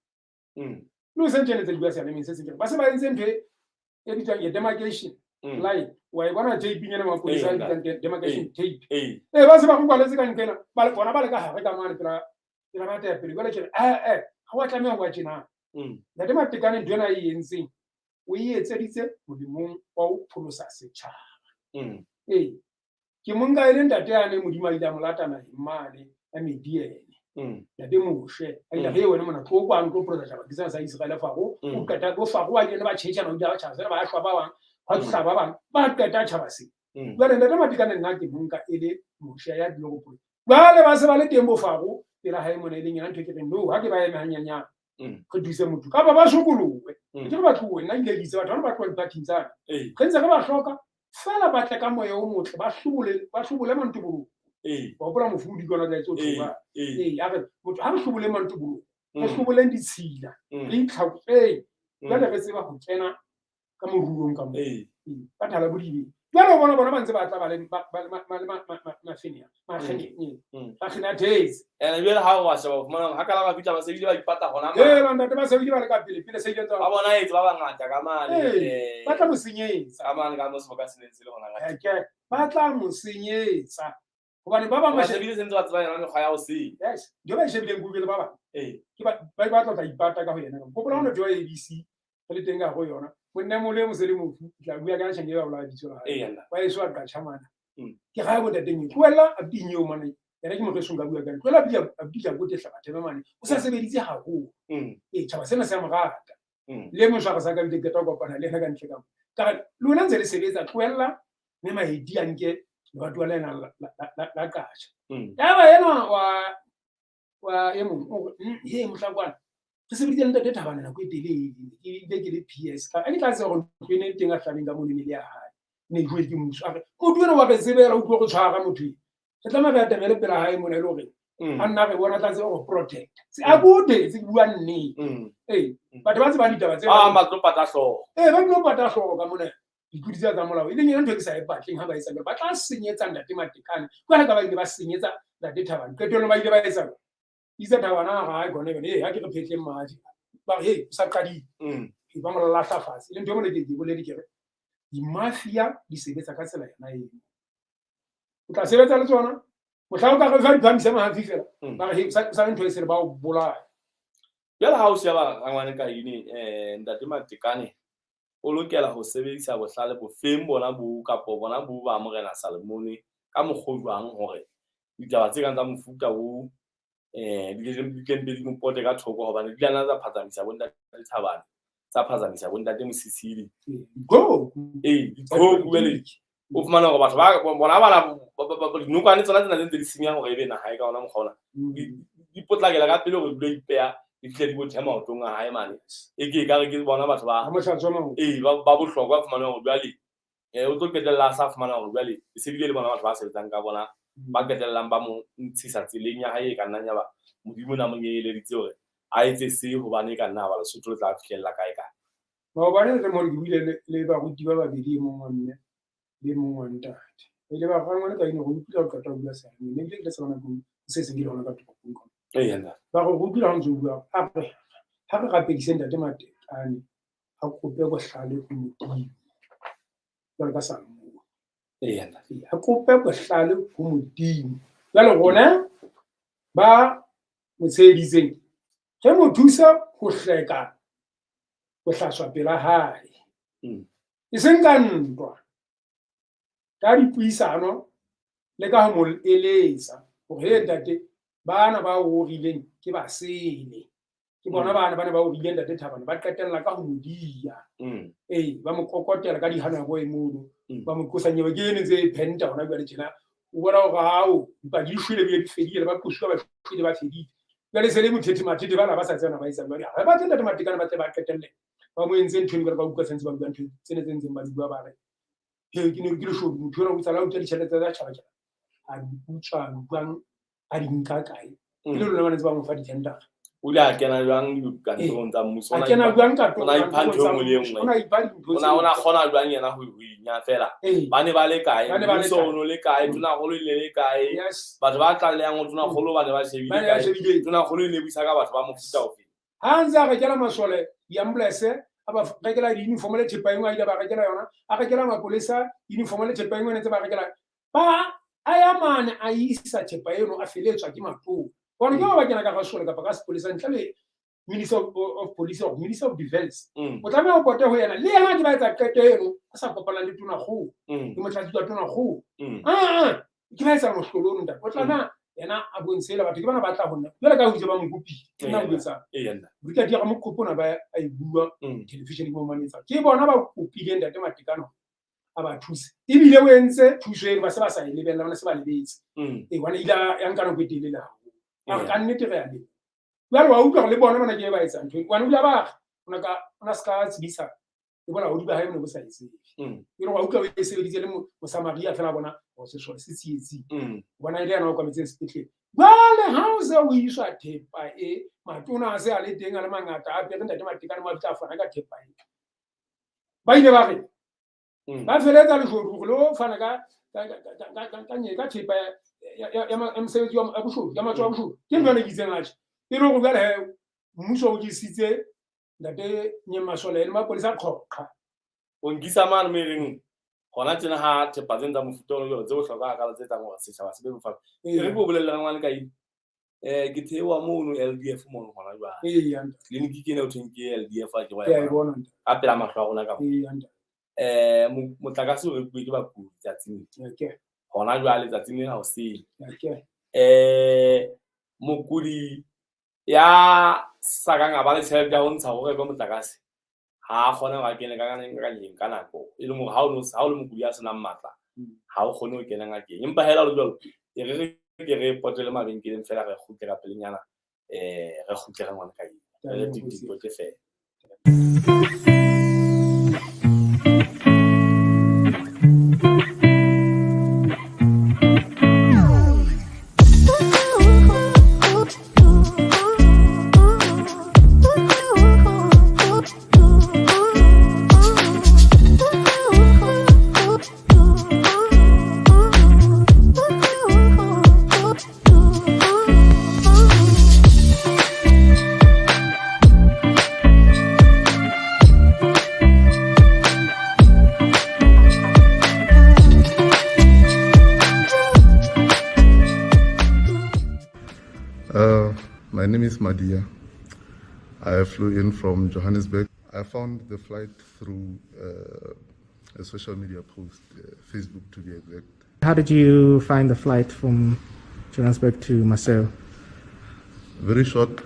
[SPEAKER 2] Le ho se ntse ntse di bua seyalemeng se seng. Ba se ba entse ntho e bitswang ya demarcation line. Wa e bona tape nyana mapolesa a bitswang demarcation tape. Ee, ba se ba go kwaletse ka ntho ena. Ba le bona ba le ka hare ka mane pela pela ba taya pele. Jwale ke re, ha wa tlameha ho ba tjena. Ntate Matekane ntho ena e entseng, o e etseditse molemong wa ho pholosa setjhaba. Ee, ke monka e le ntate yane Modimo a ile a mo lata naheng mane ya Mediene. Ntate Moshe a ile re wena mona tlo kwano tlo pholosa setjhaba ke sena sa Iseraele Faro. O qeta bo Faro a ile ba tjhetjhana o ile ba tjhaba sena ba shwa ba bang, ba tlosa ba bang, ba qeta tjhaba se. Jwale ntate Matekane nna ke monka e le Moshe ya tlileng ho pholosa. Jwale ba se ba le teng bo Faro pela hae mona e leng yona ntho e ke reng no ha ke ba eme hanyenyane. Re thuse motho kapa ba sokolohe. Ke re ba tlohe, nna ile ke itse batho bana ba tloha diphathing tsane. Re ntse re ba hloka fela ba tle ka moya o motle, ba hlobole, ba hlobole mantoboloko. Wa hopola mofudi ke yona tla etsa o tloha. Ee, a re motho ha re hlobole mantoboloko, re hloboleng ditshila, re itlhatsweng. Jwale re tseba ho kena ka moruong ka moo. Ba thala bodibeng. Jwale o bona bona ba ntse ba tla ba le ba ba ba ba ba ba mafenya, mafenya, mafenya tetse.
[SPEAKER 1] Ene jwale ha o wa sheba o fumana hore ha ka la ba fihla ba se bile ba ipata hona mane.
[SPEAKER 2] Ee, bantate ba se bile ba le ka pele, pele se ile tsa
[SPEAKER 1] Ba bona etse ba bangata ka mane,
[SPEAKER 2] Ee, ba tla mo senyetsa.
[SPEAKER 1] Ka mane ka mo seboka se neng se le hona ka
[SPEAKER 2] Ke, ba tla mo senyetsa. Hobane ba bang
[SPEAKER 1] ba shebile se ntse ba tseba yona mekgwa ya ho senya.
[SPEAKER 2] Yes, ntho ba e shebileng ke utlwile ba bang. Ke ba ba batla tla ipata ka ho yena. Hopola hona ntho ya ABC re le teng ka ho yona. Monna mo le mosele mofu tla bua ka tjhange ba bolaya bitso la hae. Wa eso a qatjha mana. Ke ga bo ntateng tlohella Abdi Nyeo mane. Yena ke motho e song ka bua ka. Tlohella Abdi Abdi ja bote hlaba thebe mane. O sa sebeditse haholo. Ee, tjhaba sena se a mo rata. Le mosha re sa ka bile qeta ho kopana le yena ka ntle ka mo. Ka re lona ntse le sebetsa tlohella mme Mahedi a nke lebatowa lena la qatjha. Yaba ena wa wa e mong o re, he mohlakwana re sebeditse le ntate Thabane nako e telele, ke ile ke le PS. Ka ke tla tseba hore ntlo e ne e teng a hlabeng ka mono e ne le ya hae. Ne e jwetse ke mmuso. A re motho ena wa re tsebela o tlo re tshwara motho ena. Re tlameha re atamele pela hae mona e le hore a nna re bona tla tseba go protect. Se a botetse ke bua nnete. Ee, batho ba tsebang ditaba tse
[SPEAKER 1] Ah, ba tlo pata hlooho.
[SPEAKER 2] Ee, ba tlo pata hlooho ka mona. Ditlodi tsena tsa molao e leng yona ntho e ke sa e batleng ha ba etsa jwalo. Ba tla senyetsa ntate Matekane. Jwale ka ba ile ba senyetsa ntate Thabane. Qetellong ba ile ba etsa jwang? Itse Thabane a re, "Hai, gone yone, ee, ha ke re phetleng madi." Ba re, "Hey, o sa qadile." E ba mo lahla fatshe. E leng ntho e mona ke ke bolele ke re, di-mafia di sebetsa ka tsela yona eo. O tla sebetsa le tsona, mohlang o ka re fa di phahamisa mahafi fela, ba re, "Hey, o sa le ntho e sele," ba o bolaya.
[SPEAKER 1] Jwale ha o sheba rangwane ka ine, ntate Matekane o lokela ho sebedisa bohlale bofeng bona bo kapo bona bo ba Morena Salomone ka mokgwa o jwang hore ditaba tse kang tsa mofuta o di tle mpe di mo pote ka thoko hobane di tla nna tsa phatsamisa bo ntate Thabane, tsa phatsamisa bo ntate Mosisili.
[SPEAKER 2] Go.
[SPEAKER 1] Ee, go jwale o fumana hore batho ba bona bana dinokwane tsona tsena tse ntse di senya hore ebe naha e ka ona mokgwa ona. Di potlakela ka pele hore di dule ipeha di fihle di bothe maotong a hae mane. E ke ekare ke bona batho ba
[SPEAKER 2] Ha mohlatswa maoto.
[SPEAKER 1] Ee, ba bohlokwa fumana hore jwale o tlo qetella a sa fumana hore jwale e se bile le bona batho ba sebetsang ka bona ba qetellang ba mo ntshisa tseleng ya hae e ka nnang ya ba Modimo na mo nyeyeleditse hore a etse se hobane e ka nna ba Lesotho le tla fihlella kae kae.
[SPEAKER 2] Maobane re mo ke buile le baruti ba babedi, e mong wa mme le e mong wa ntate. Ba ile ba re rangwane ka ene re utlwile ha o qeta ho bua seyalemoyeng. Ne ebile ke le tseba nako se seng ke le hona ka toropong ka.
[SPEAKER 1] Ee, ntate.
[SPEAKER 2] Ba re re utlwile ha o ntso bua, a re ha re rapedise ntate Matekane. a kope bohlale ho Modimo jwalo ka Salomone. A kope bohlale ho Modimo. Jwale rona ba mo tsheheditseng re mo thusa ho hleka bohlaswa pela hae. E seng ka ntwa, ka dipuisano le ka ho mo eletsa hore he ntate bana ba o rileng ke basele. Ke bona bana ba ne ba o rileng ntate Thabane ba qetella ka ho mo dia. Ba mo kokotela ka dihana bo e mono. Ba mo qosa nyewe ke ene tse phenta hona jwale tjena. O bona hore hao dipaki di shwele bile di fedile, ba qosuwa ba shwele ba fedile. Jwale se le mothethe mathethe bana ba sa tsena ba etsa jwale. Ha ba tle ntate Matekane ba tle ba qetelle. Ba mo entse ntho eno ba utlwa sentse ba bua ntho tsene tse ntseng ba di bua ba re he ke ne ke leshodu motho enwa o tsala o utswa ditjhelete tsa tjhaba tjhaba. A di utswa jwang, a di nka kae? Ke le lona ba ntse ba mo fa di-tender.
[SPEAKER 1] O ile a kena jwang dikantorong tsa mmuso?
[SPEAKER 2] A kena jwang
[SPEAKER 1] O na ipha ntho e nngwe le e nngwe.
[SPEAKER 2] O na ipha dintho
[SPEAKER 1] O na kgona jwang yena ho inyafela? Ba ne ba le kae? Mmuso o no le kae? Tonakgolo e ne le kae? Batho ba tlalehang ho tonakgolo ba ne ba shebile kae? Tonakgolo e ne buisa ka batho ba mofuta ofe?
[SPEAKER 2] Ha ntse a rekela masole di-ambulance, a ba rekela di-uniform le thepa e nngwe a ile ba rekela yona, a rekela mapolesa uniform le thepa e nngwe ne ntse ba rekela. Ba a ya mane a isa thepa eno a feletswa ke matona. Hobane ke ba kena ka rasole kapa ka sepolesa ntle le Minister of Police or Minister of Defense. O tlameha ho pote ho yena. Le yena ke ba etsa qeto eno a sa kopana le tonakgolo. Le motlatsi wa tonakgolo. Ke ba etsa mohlolo ono ntate. O tlameha yena a bontshe le batho ke bana ba tla ho nna. Jwale ka ho itse ba mo kopile. Ke nna o etsang. Brigadier ga Mokopo ona ba a e bua television mo manetsa. Ke bona ba kopile ntate Matekane a ba thuse. Ebile o entse thuso eno ba se ba sa e lebella, ba se ba lebetse. Hobane ile ya nka nako e telele haholo. A re ka nnete re a leboha. Jwale wa utlwa hore le bona bana ke ba etsang ntho eno. Hobane o ile a ba re, o na se ka tsebisa le bolaodi ba hae bo ne bo sa e tsebe. E re wa utlwa o e sebeditse le Mosamaria fela bona hore sesole se tsietsing. Bona e le yena o okametseng sepetlele. Jwale ha o se o iswa thepa e, matona a se a le teng a le mangata a apere ntate Matekane mo a fihla a fana ka thepa e. Ba ile ba re ba feletsa leshodu hore le fana ka thepa ya mosebetsi wa boshodu, ya matsoho a boshodu. Ke ntho ene ke itseng atjhe. E le hore jwale he mmuso o jesitse ntate Nyemasole le mapolesa qhoqa.
[SPEAKER 1] O nkisa mane mo e reng hona tjena ha thepa tsena tsa mofuta ono jwalo tse bohlokwa hakalo tse etsang hore setjhaba se be bofatshe. E re ke o bolelle ngwane ka eng. Ke theoha mono LDF mono hona jwale. Tleliniki ke ena ho thweng ke LDF a ke wa e bona. Ka pela mahlo a rona ka mo. Motlakase o rekuwe ke bakudi tsatsing. Hona jwale tsatsing lena hoseng. Mokudi ya sa kang a ba le tjhelete ya ho ntsha ho rekwe motlakase ha a kgone hore a kene ka ngakeng ka nako e leng hore ha o le mokudi ya senang matla ha o kgone ho kena ngakeng. Empa hela le jwalo e re ke re potele mabenkeleng fela re kgutle ka pelenyana re kgutle re ngwana ka eng re dipote fela.
[SPEAKER 3] My name is Madia. I flew in from Johannesburg. I found the flight through a social media post, Facebook to be exact.
[SPEAKER 4] How did you find the flight from Johannesburg to Maseru?
[SPEAKER 3] Very short,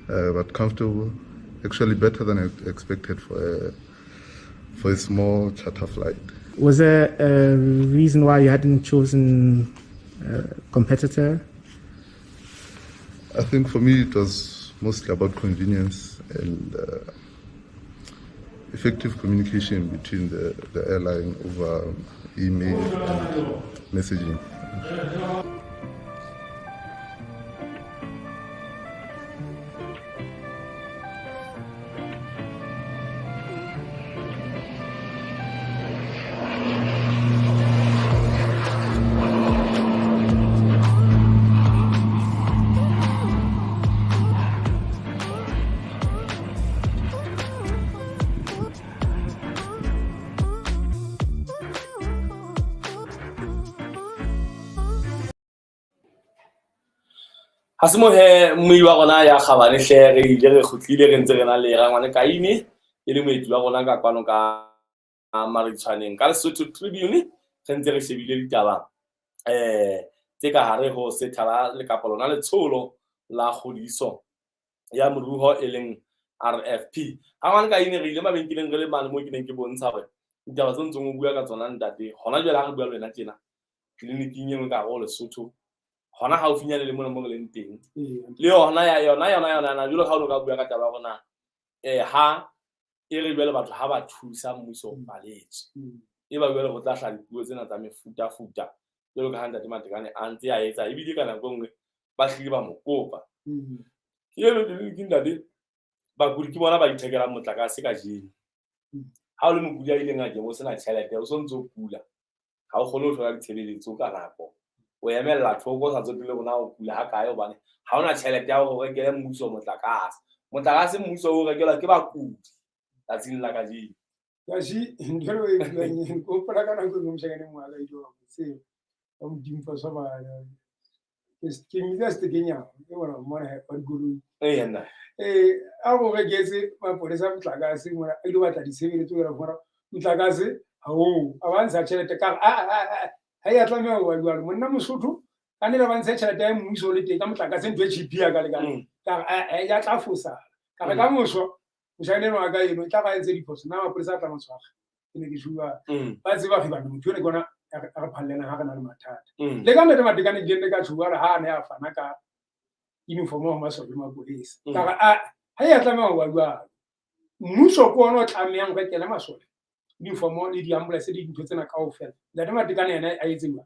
[SPEAKER 3] but comfortable. Actually better than I expected for a small charter flight.
[SPEAKER 4] Was there a reason why you hadn't chosen a competitor?
[SPEAKER 3] I think for me it was mostly about convenience and effective communication between the airline over email and messaging.
[SPEAKER 1] Ha se mohe mmui wa rona ya kgabane hle, re ile re kgutlile re ntse re na le Rangwane Kaine e le moeti wa rona ka kwano ka Maritshwaneng ka Lesotho Tribune. Re ntse re shebile ditaba tse ka hare ho sethala le kapa lona letsholo la kgodiso ya moruo e leng RFP. Rangwane Kaine, re ile mabenkeleng re le mane moo ke neng ke bontsha hore ditaba tse ntseng o bua ka tsona ntate, hona jwale ha re bua le wena tjena tleliniking e nngwe ka hare ho Lesotho, hona haufinyane le mona mo re leng teng, le yona ya yona yona yona na jwalo ka ha o ka bua ka taba ya rona ha e re jwale batho ha ba thusa mmuso o paletswe, e ba jwale ho tla hlaha dipuo tsena tsa mefutafuta jwalo ka ha ntate Matekane a ntse a etsa, ebile ka nako e nngwe ba hlile ba mo kopa. Ke eno tleliniking ntate, bakudi ke bona ba ithekelang motlakase kajeno. Ha o le mokudi a ileng ngakeng o sena tjhelete, o so ntse o kula, ha o kgone ho thola ditshebeletso ka nako, o emella thoko o sa tsotelle hore na o kula ha kae, hobane ha ona tjhelete ya hore o rekele mmuso motlakase. Motlakase mmuso o rekelwa ke bakudi tsatsing la kajeno.
[SPEAKER 2] Kashi ntho eo e buang eno, ke hopola ka nako e nngwe moshanyana e mong wa ka ile wa tseba wa Modimo fa sa ba ke mmitsa Setekenyana, ke bona mmona wa dikoloi.
[SPEAKER 1] Ee, nna.
[SPEAKER 2] A go reketse mapolesa motlakase mona, a ile batla ditshebeletso jwale bona motlakase ha o a ba ntsha tjhelete ka re a ha ya tlameha ho ba jwalo monna Mosotho ka ne ba ntsha tjhelete ya mmuso le teng ka motlakase ntho e cheap ya ka le ka ka re ya tla fosala ka re ka moso moshanyana wa ka eno e tla ba entse diphoso nna mapolesa a tla mo tshwara. Ke ne ke tjhuwa ba tseba re bana motho ene ke ona a re phallelang ha re na le mathata. Le ka ntate Matekane ke ne ka tjhuwa re ha ne a fana ka uniform ho masole mapolesa ka re a ha ya tlameha ho ba jwalo mmuso ke ona o tlamehang ho rekela masole uniform le di-ambulance le dintho tsena kaofela. Ntate Matekane yena a etse jwang,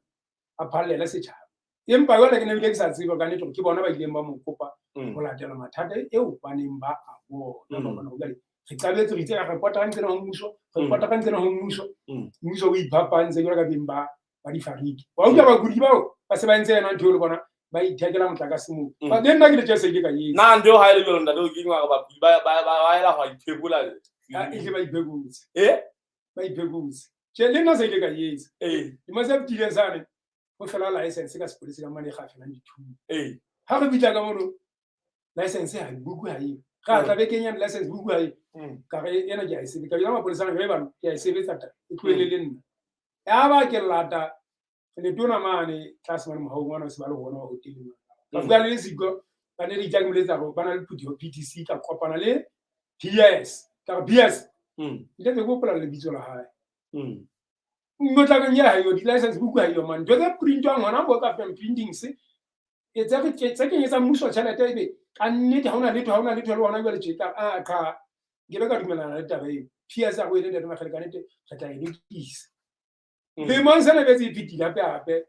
[SPEAKER 2] a phallele setjhaba. Empa jwale ke ne bile ke sa tsebe ka nnete hore ke bona ba ileng ba mo kopa ho latela mathata eo ba neng ba a bona. Ba bona hore jwale re qabetse, re itse re repota ka nqena ho mmuso, re repota ka nqena ho mmuso, mmuso o iphapantse jwalo ka beng ba difariki. Wa utlwa bakudi bao ba se ba entse yona ntho eo le bona ba ithekela motlakase moo. Ba le nna ke le tjhe se ke ka etsa.
[SPEAKER 1] Na ntho eo ha e le jwalo ntate, o ke hore bakudi ba ela ho iphekola?
[SPEAKER 2] E hle ba iphekotse.
[SPEAKER 1] Eh?
[SPEAKER 2] Ba iphekotse. Tjhe, le nna se ke ka etsa.
[SPEAKER 1] Eh.
[SPEAKER 2] Lemo se fetileng sane ho fela license ka sepolesa ka mane e kgafelang dithunya.
[SPEAKER 1] Eh.
[SPEAKER 2] Ha re bitla ka mono license ha buku ha eo. Ra tla bekeng ya license buku ha eo. Ka re ena ke a e sebetsa. Ka jwetsa mapolesa re bana ke a e sebetsa ta. E tlohele le nna. Ya ba ke lata letona mane tlase mane mohaong wa se ba le hona wa hoteleng. Ka bua le Siko ba ne le itla ke moletsa hore ba na le phutheho PTC ka kopana le PS. Ka re PS. Ile ke gopola lebitso la hae. Motlakeng ya hayo di-license buku ha eyo man. Ntho tse printwang hona bo ka printing se e tse re tse kenyetsa mmuso tjhelete ebe ka nnete ha hona letho, ha hona letho le hona jwale tje ka a ka ke be ka dumellana le taba eo. PS a go ene ntate Makgele ka nnete re tla e lokisa. Lemong sena betse e fetile hape hape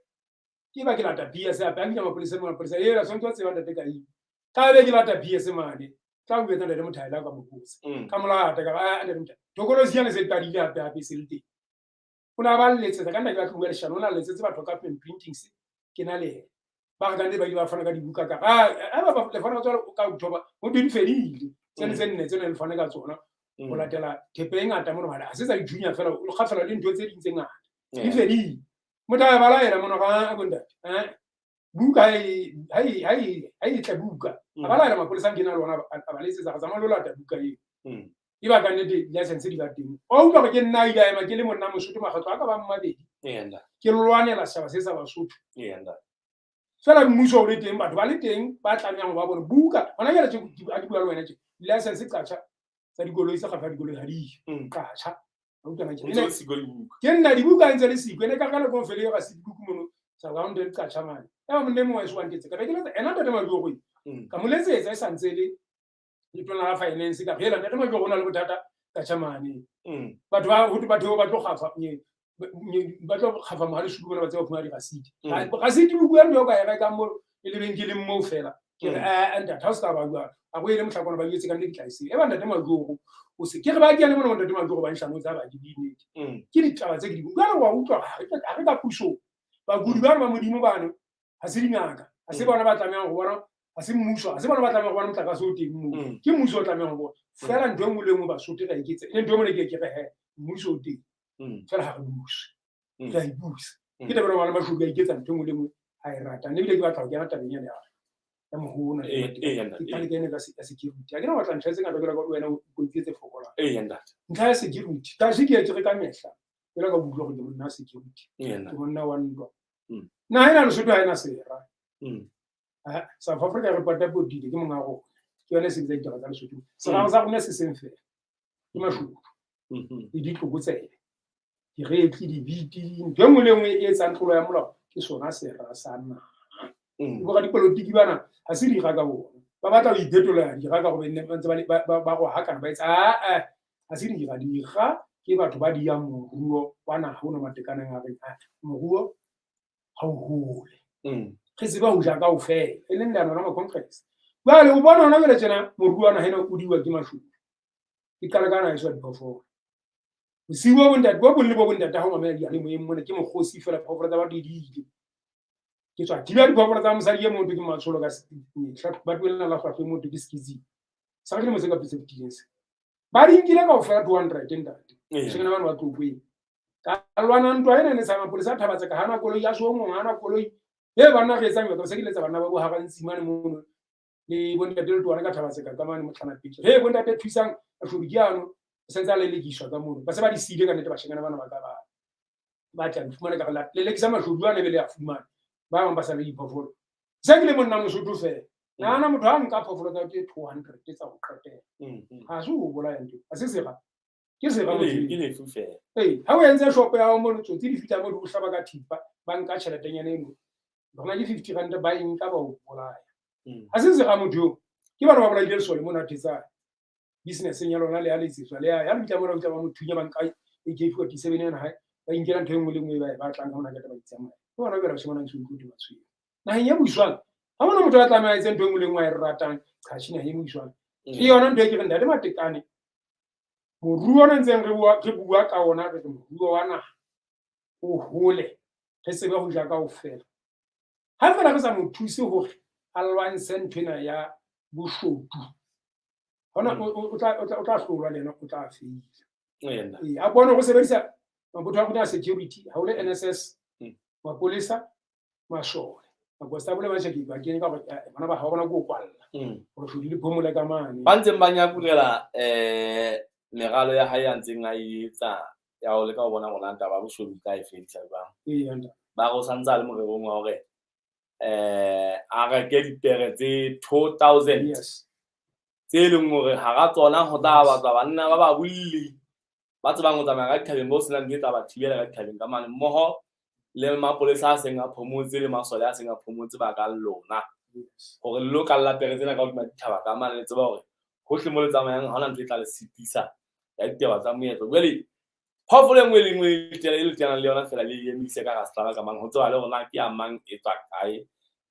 [SPEAKER 2] ke ba ke lata PS hape a nkile mapolesa mapolesa e la tshwanetse wa tseba ntate ka eng. Ka be ke lata PS mane tla o etsa ntate Mothaela ka mokotsi ka molata ka ba ntate Mothaela tokolosi yana se qadile hape hape se le teng. O na ba letsetsa ka nna ke batla bua leshano, o na letsetse batho ka printing se ke na le yena. Ba re ka nnete ba ile ba fana ka dibuka ka a ba le fana ka tsona ka October ho di fedile tsene tse nne tsene le fana ka tsona ho latela thepe e ngata mono bana ha se tsa dithunya fela o kgafela le ntho tse ding tse ngata di fedile. Motho a ba laela mono ga a bontate buka ha e tle buka a ba laela mapolesa ke na le ona a ba letsetsa re tsamaya lo lata buka eo. E ba ka nnete license di ba teng. Wa utlwa hore ke nna a ile a ema ke le monna Mosotho makgetlo a ka bang mabedi. Ke lwanela setjhaba se sa Basotho. Fela mmuso o le teng, batho ba le teng ba tlamehang ho ba bone buka. Hona jwale tje ha ke bua le wena tje license qatjha tsa dikoloi tse kgafa dikoloi ha di qatjha. Ke nna dibuka ntse le siko ene ka ka nako fele ga se dibuku mono sa ga nde qatjha mane. Ya monne mongwe wa ntetse ka be ke letsa ena ntate Majogo ka mo letsetsa e santse le letona la finance ka phela ntate Majogo o na le bothata qatjha mane. Batho ba ho batho ba tlo kgafa ba tlo kgafa mohale shuku bona ba tseba fumana dirasiti. Rasiti buku ya ntho ka ya rekang mo e lebenkeleng moo fela. Ke re ntate ha o ska ba jwalo. A go ele mohlakwana ba jwetse ka nnete ke tla e se. E ba ntate Majogo o se ke re ba ke le mona ntate Majogo ba nhlano tsa ba di nnete. Ke ditaba tse ke di bua. Jwale wa utlwa ha re ka puso. Bakudi ba ba Modimo bano ha se dingaka. Ha se bona ba tlamehang ho bona, ha se mmuso, ha se bona ba tlamehang ho bona motlakase o teng moo. Ke mmuso o tlamehang ho bona. Fela ntho e nngwe le nngwe Basotho re a iketsa. E ntho e nngwe ke re he mmuso o teng. Fela ha re buse. Re a ibusa. Ke taba ena mashodu a iketsa ntho e nngwe le nngwe a e ratang. Ebile ke batla ho kena tabeng ena ya Ya mohona.
[SPEAKER 1] Ee,
[SPEAKER 2] Ke qale ka ena ka ya security. Ha ke na batla ntlha tse ngata jwalo ka wena o tse fokolang.
[SPEAKER 1] Ee, ntate.
[SPEAKER 2] Ntlha ya security. Tashi ke ye ke re ka mehla. Jwalo ka utlwa hore ke monna wa security. Ke monna wa ntwa. Naha ena Lesotho ha ena sera. South Africa re pata potile ke monga rona. Ke yone e sebetsa ditaba tsa Lesotho. Serao sa rona se seng fela. Ke mashodu. Le ditlokotsebe. Diretli, dibiti, ntho e nngwe le nngwe e etsang tlolo ya molao ke sona sera sa naha. Bo radipolotiki bana ha se dira ka bona. Ba batla ho iphetola dira ka gore ba ntse ba go hakana ba etsa a ha se dira. Dira ke batho ba diyang moruo wa naha ona Matekaneng a reng moruo ha o hole. Re tseba ho ja kaofela, e leng leano la ma-congress. Jwale o bona hona jwale tjena moruo wa naha ena o diwa ke mashodu. Ke qala ka naha eso diphoofolo. Bosiu bo bontate bo bong le bo bontate ha o mamela diyalemoyeng mona ke mokgosi fela phoofolo tsa batho di ile. Ke tswa thiba diphoofolo tsa mosadi e motho ke matsholo ka mehla ba tlohella la hlwahlwa e motho ke skitsi. Sa ke lemo se ka petse fetileng se. Ba di nkile kaofela 200 ntate. Shekena bana ba tlokweng. Ka lwana ntwa ena ne sa mapolesa a Thabatse ka hana koloi ya so mong hana koloi. E banna re etsang ka se ke letsa banna ba bo ha Rantsimane mono le bontate le toana ka Thabatse ka mane motlhana pele. He bontate thusang mashodu ke ano se ntse a lelekiswa ka mono. Ba se ba di siile ka nnete bashanyana bana ba ka ba ba tla fumana ka la lelekisa mashodu ana be le a fumana. Ba bang ba sa le diphoofolo. Se ke le monna Mosotho fela. Nahana motho ha nka phoofolo tsa ke 200 tsa ho qetela. Ha se o bolaya ntho. Ha se sera. Ke sera motho.
[SPEAKER 1] Ke lefu fela.
[SPEAKER 2] Ee, ha o entse shop ya hao mono tsotsi di fihla mo di o hlaba ka thipa, ba nka tjheletenyana eno. Bona ke 50 rand ba e nka ba o bolaya. Ha se sera motho eo. Ke bana ba bolaile lesole mona Thetsane. Business-eng ya lona le ya letsetswa le ya ya le fihla mona ba mo thunya ba nka AK47 ena hae ba inkela ntho e nngwe le nngwe e ba e batlang ka mona ka taba itsamaya. Ke bona jwale bashemane ba ntse ba tshwere. Naheng e buswang ha hona motho a tlameha a etse ntho e nngwe le nngwe a e ratang qhashi naheng e buswang. Ke yona ntho e ke reng ntate Matekane moruo ona ntseng re bua ka ona re re moruo wa naha o hole re tsebe ho ja kaofela. Ha fela re sa mo thuse hore a lwantshe ntho ena ya boshodu hona o tla hlolwa le yena o tla feila. Ee, a bone go sebedisa mabotho a rona a security ha o le NSS mapolesa masole makonstabole ba tjhaki ba kene ka gore bana ba ha bona ko kwalla gore shodi le phomole ka mane.
[SPEAKER 1] Ba ntseng ba nyakurela meralo ya hae a ntseng a e etsa ya ho leka ho bona hore na taba ya boshodu tla e fedisa jwang. Ba re o santse a le morerong wa hore a reke dipere tse 2000 tse leng hore hara tsona ho tla batlwa banna ba babolli ba tsebang ho tsamaya ka dithabeng bo senang ntho e tla ba thibela ka dithabeng ka mane mmoho le mapolesa a seng a phomotse le masole a seng a phomotse ba ka lona hore le lo kalla pere tsena ka hodima dithaba ka mane le tseba hore hohle mo le tsamayang ha hona ntho e tla le sitisa ya ditaba tsa moetlo. Jwale phoofolo e nngwe le nngwe e le teanang le yona fela le emise ka hara sehlaba ka mang ho tseba le hore na ke ya mang e tswa kae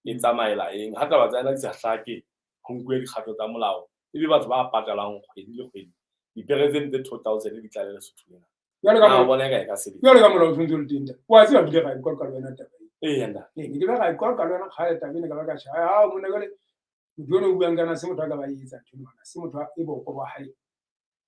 [SPEAKER 1] e tsamaela eng. Ha taba tsa yona di sa hlake ho nkuwe dikgato tsa molao ebe batho ba patalang kgwedi le kgwedi dipere tseno tse 2000 di tlale Lesotho lena.
[SPEAKER 2] Jwale ka
[SPEAKER 1] Na o bona eka e ka sebetsa?
[SPEAKER 2] Jwale ka molao o tshwanetse o le teng taba. Wa tseba bile ra e qoqa le wena taba ena.
[SPEAKER 1] Ee, ntate.
[SPEAKER 2] Ee, ke be ra e qoqa le wena kgale taba ena ka ba ka tjha. Ha monna jwale motho eno o buang ka na se motho a ka ba e etsa ntho eno se motho e boko ba hae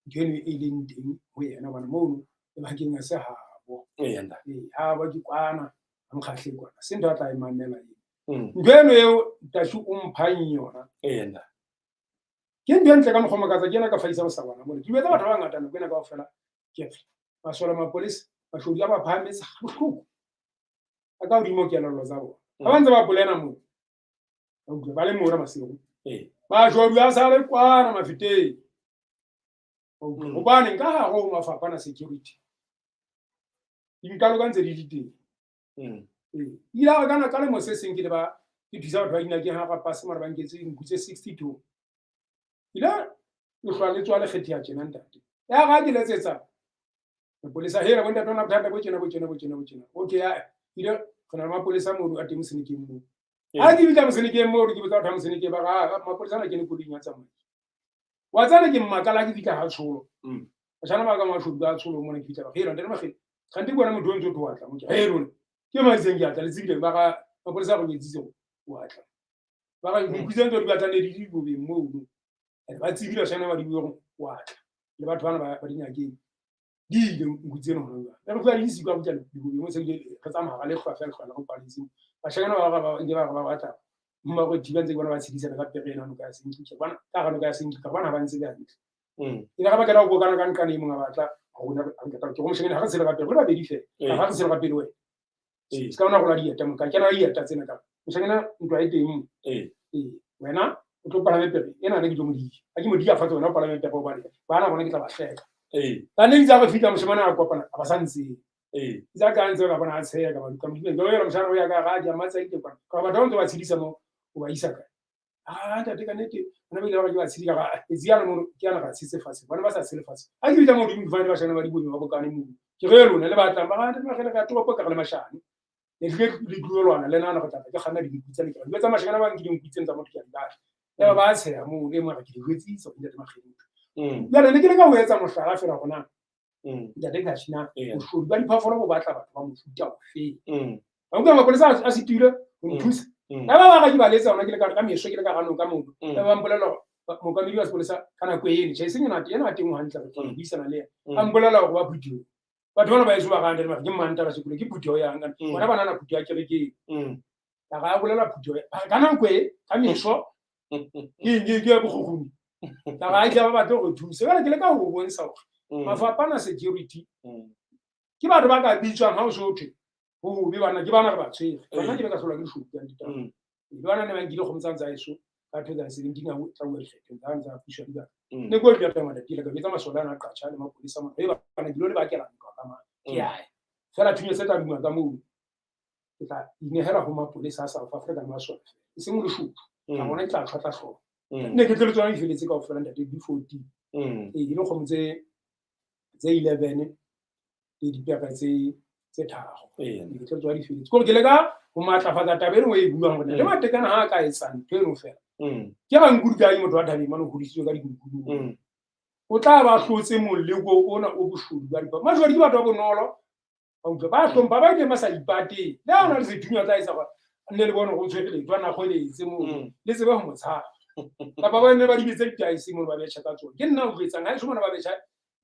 [SPEAKER 2] ntho eno e leng teng ho yena hobane mono lebakeng ha se habo.
[SPEAKER 1] Ee, ntate.
[SPEAKER 2] Ee, habo ke kwana, ha nkgahle kwana. Se ntho a tla e mamela eo. Ntho eno eo Tashu o mphang yona.
[SPEAKER 1] Ee, ntate.
[SPEAKER 2] Ke ntho e ntle ka mokgwa makatsa ke ena ka fahisa bosabana mona. Ke jwetsa batho ba bangata nako ena kaofela ke re masole mapolesa mashodu a ba phahametse ha bohloko. A ka hodimo kelello tsa bona. Ha ba ntse ba polena moo. Ba utlwa ba le mona masiu. Mashodu a sa le kwana mafeteng. Hobane nka hare ho mafapha na security. Dinkalo ka ntse di le teng. Ee. Ile a re kana ka lemo se seng ke le ba ke thusa batho ba dinakeng ha ba pase mara ba nketse dinku tse 62. Ile lehlwa le tswa le kgetheha tjena ntate. Ya ga ke letsetsa mapolesa hela bontate ona bothata bo tjena bo tjena bo tjena bo tjena. Okay ya ile re na le mapolesa mono a teng Mosenekeng moo. Ha ke fihla Mosenekeng moo ke botsa batho ba Mosenekeng ba re mapolesa ana kene koloing ya tsamaya. Wa tsana ke mmakala ke fihla ha tsholo. Batjhana ba ka mashodu ka tsholo mona ke fihla ba hela ntate Makgele. Kgante ke wena motho o ntse o tlo atla mo ke. He lona. Ke mang itseng ke atla le tsebile ba ga mapolesa a go jwetsitse gore o atla. Ba ga dinku tse ntse di batla ne di di bobeng mono. Ba tsebile batjhana ba di bue gore o atla. Le batho bana ba dinakeng. Di ile nku tseno hona jwale. Re tloha di isi kwa botjalo dibobeng mo se re tsamaya ga lehlwa fela lehlwa la go paletse. Bashanyana ba ba ba ba batla. Mma go thiba ntse ke bona ba tshedisana ka pere ena noka ya Senqu, ke bona ka ga noka ya Senqu, ka bona ba ntse hantle. E ga ba kena go bokana ka nqane e mongwe a batla rona ke go moshanyana, ga re tshele ka pere re babedi fela, ga re tshele ka pele wena. Se ka bona go la dieta mo ka kena dieta tsena ka moshanyana, ntwa e teng mo. Ee, wena o tlo palame pere ena, ne ke tlo modiya, ga ke modiya fatshe, wena o palame pere, obane bana bona ke tla ba hleka. Ka ne itse a re fihla, moshemane a kopana a ba sa ntseng. Itse a ka ntse ka bona a tsheya ka ba ka modimo ke yona, moshana o ya ka ga di amatsa ike kwana ka batho ba ntse ba tshedisa mo o ba isa kae? A ntate, ka nnete bona ba ile ba ke ba tshedi ka ga etsi yana mo ke yana ga tshetse fatshe, bona ba sa tshele fatshe. A ke bitsa mo godimo, ke fane bashana ba dibonyo ba bokane mo, ke re lona le batlang ba ga ntate ba gele ka toropo ka re le mashane le tlile le tlilo lwana le nana go tla ke kganna dinku tsa le ke dilo tsa mashana ba nkileng dinku tsena tsa motho ke a di batla. Ya ba tsheya mo le mo re ke di jwetsitse go ntate Makgedi. Jwale ne ke le ka ho etsa mohlala fela gona, ntate Kashina, boshodu ba diphoofolo bo batla batho ba mofuta ofeng? Ba utlwa mapolesa a sitilwe ho nthusa. Ya ba ba ga ke ba letsa hona ke le ka meso, ke le ka ganong ka mono. Ya ba mpolela hore mookamedi wa sepolesa ka nako eno, tjhe, eseng ena, ena teng hantle, re kgona ho buisana le yena. A mpolela hore ba phuthehong. Batho bana ba eso ba ga ntate ke mmanta ba sekolo ke phutheho yang kana. Bona ba nana phutheho ya kerekeng. Ka ga bolela phutheho ka nako e ka meso ke ya bokgukguni. Ka ga itla ba batle go thusa. Jwale ke le ka ho bontsha hore mafapha ana security ke batho ba ka bitswang ha o so thwe ho hobe bana ke bana re ba tshwere. Bana ke be ka hlolwa ke leshodu ka ditaba. Le bana ne ba nkile kgomo tsa eso ka 2017 ha tla bua dikgethong tsa ntsa puso dibaka. Ne ko di tla matati le ka betsa masole ana a qatjha le mapolesa mona. E bana ke lo le bakela ntwa ka mang. Ke ae. Fela thunya se tla duma ka moo. Ke tla inehela ho mapolesa a South Africa le masole. E seng leshodu. Ka bona ke tla tshwa tla hlooho. Ne ke tle le tsona di feletse kaofela ntate di 14. Ee, ke le kgomo tse 11 le dipere tse 3. Ke tle tsona di feletse. Kore ke leka ho matlafatsa taba eno e buang hore le Matekane ha a ka etsa ntho eno fela. Ke ga nkudu kae motho wa thabeng mane o hodisitswe ka dikudu. O tla ba hlotse moleko ona o boshodu ba dipa. Mashodu ke batho ba bonolo. Ba utlwa ba hlompha ba ile ba sa ipateng. Le ha ona le sethunya tla etsa gore nne le bone go tshwere leetwa na kgweletse mo le tsebe ho mo tshaba. Kapa ba nne ba di betse ditaese mo ba betjha ka tsona. Ke nna o jwetsang ha eso mona ba betjha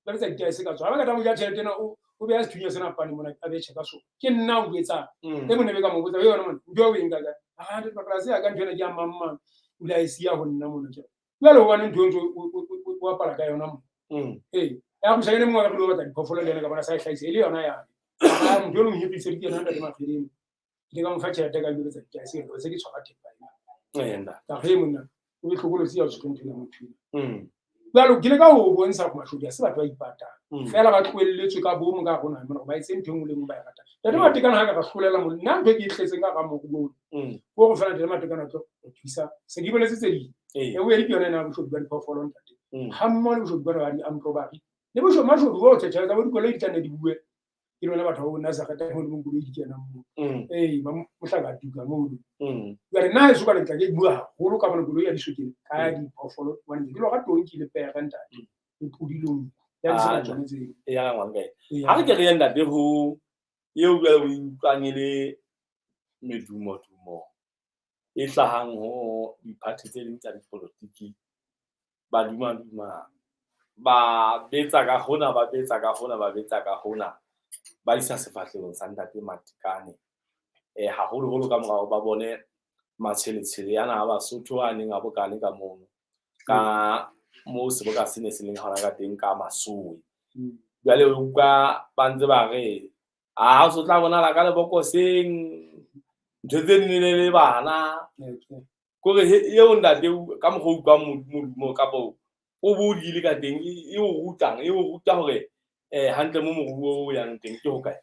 [SPEAKER 2] ba betsa ditaese ka tsona. Ha ba ka tla mo ja tjhelete ena o beha sethunya sena pane mona a betjha ka sona. Ke nna o jwetsang. E mone be ka mo botsa yona mona ntho eo e nka kae? Ah, ntate polasi ya ka ntho ena ke ya mang mang. O ile a e siya ho nna mona ke. Jwale hobane ntho ntse o bapala ka yona mo. Ee, ya go shakene mongwe ka go batla diphoofolo le yena ka bona sa e hlahisa e le yona yane. Ah, motho eno mo hirisitse ke yena ntate Makgedimo. Ke ka mo fa tjhelete ka jwetsa ditaese ke se ke tshwara thepa ena. Ka re monna o be hlokolosi ya o tshwere ntho ena motho ena. Jwale ke le ka ho bontsha hore mashodu ha se batho ba ipatang. Fela ba tlohelletswe ka bomo ka rona mona ba etse ntho e nngwe le nngwe ba e ratang. Ntate Matekane ha ka ra hlolela mo nna ntho e ke e tletseng ka ga moruo ke hore fela ntate Matekane a tlo re thusa. Se ke boletse tse ding. Ya bobedi ke yona ena ya boshodu ba diphoofolo ntate. Ha mmoho le boshodu bona ba di-armed robbery. Le boshodu mashodu otlhe tjhelete tsa bo dikoloi di tla nne di bue. Ke lona batho ba bo Nazareth mo le mo koloi di kenang moo. Ee, ba mohlaka tuka mono. Jwale nna heso ka tla ke bua haholo ka bona koloi ya disokeng ka ya diphoofolo hobane ke lo ga tonki le pere ntate. Le podi le nku. Ya di sena tsone tseo.
[SPEAKER 1] Ya ngwana kae. Ha re ke re ye ntate ho eo jwale o utlwang e le medumo-dumo e hlahang ho di-party tse ding tsa dipolotiki, ba duma-duma ba betsa ka hona, ba betsa ka hona, ba betsa ka hona, ba isa sefahlehong sa ntate Matekane. Haholoholo ka morao ba bone matshweletshwele ana a Basotho a neng a bokane ka mono ka moo seboka se ne se leng hona ka teng ka Masowe. Jwale o utlwa ba ntse ba re a o so tla bonahala ka lebokoseng ntho tse nne le bana kore eo ntate ka mokgwa o utlwang modumo kapa o bo o ka teng e o rutang e o ruta hore hantle mo moruo o yang teng ke hokae?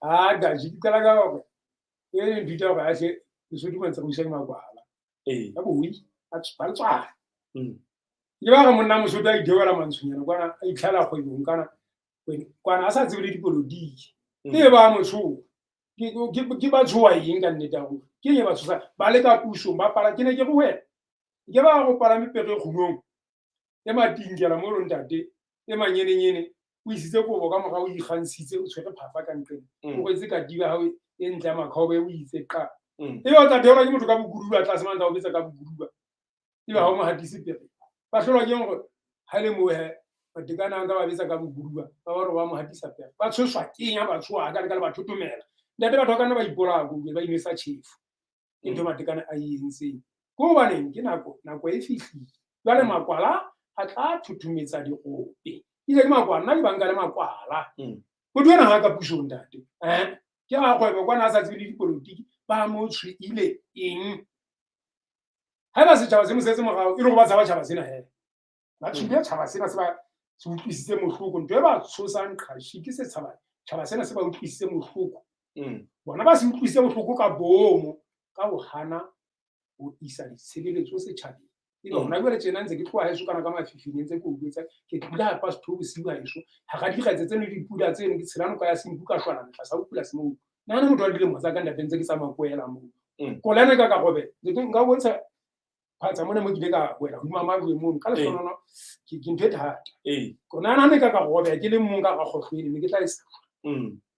[SPEAKER 2] Ah, gaji ke qala ka hore e nthuta hore ashe Lesotho ba ntse re busa ke makwala. Ka boi ba tswara. Ke ba re monna Mosotho a itheoela mantshonyana kwana a itlhela kgwebong kana kwana a sa tsebe le dipolotiki. E ba motsho ke ba tshoha eng ka nnete ya ruri? Ke eng e ba tshosang? Ba le ka pusong ba pala ke ne ke re wena ke ba go palame pere kgunong e matinkela mo lo ntate e manyenenyene o isitse kobo ka morao o ikgantshitse o tshwere phafa ka nqeng o rwetse katiba hao e ntle ya makhaobe o itse qa ebe o tla theolwa ke motho ka bokuduba tlase mane tla o betsa ka bokuduba ebe ha o mo hatise pere ba hlolwa ke hore ha le moo he Matekane a ntse ba betsa ka bokuduba ba ba re ba mo hatisa pere ba tshoswa keng ha ba tshoha ka le ka le ba thotomela ntate batho ba ka nna ba ipolaya ko ba inwesa tjhefu ke ntho Matekane a e entseng. Ke hobaneng ke nako nako e fihlile. Jwale makwala a tla thuthumetsa dirope. Ebile ke makwala, nna ke banka le makwala. Motho ena ha ka pusong ntate. Ke a kgwebo kwana a sa tsebe le dipolotiki, ba mo tshweile eng? Haeba setjhaba se mo setse morao, e le hore ba tshaba tjhaba sena he. Ba tshwile tjhaba sena se ba se utlwisitse mohloko. Ntho e ba tshosang qhashi ke setshaba tjhaba sena se ba utlwisitse mohloko. Bona ba se utlwisitse bohloko ka boomo ka ho hana ho isa ditshebeletso setjhabeng. Ebe hona jwale tjena ntse ke tloha heso kana ka mafifing ntse ke o jwetsa ke tlile ha past two bosiu haeso hara dikgetse tseno le dipula tseno ke tshela noka ya Senku ka shwana tlasa ho pula smoke. Nahana motho wa dilemo tsa ka ntate ntse ke tsamaya ko ela moo. Kolane ka ka robe nka o bontsha phatsa mona mo ke ile ka wela hodima majwe mono ka lehlonono ke ntho e thata. Ko nahana ne ka ka robeha ke le mong ka ga kgohlo ene ne ke tla e sa.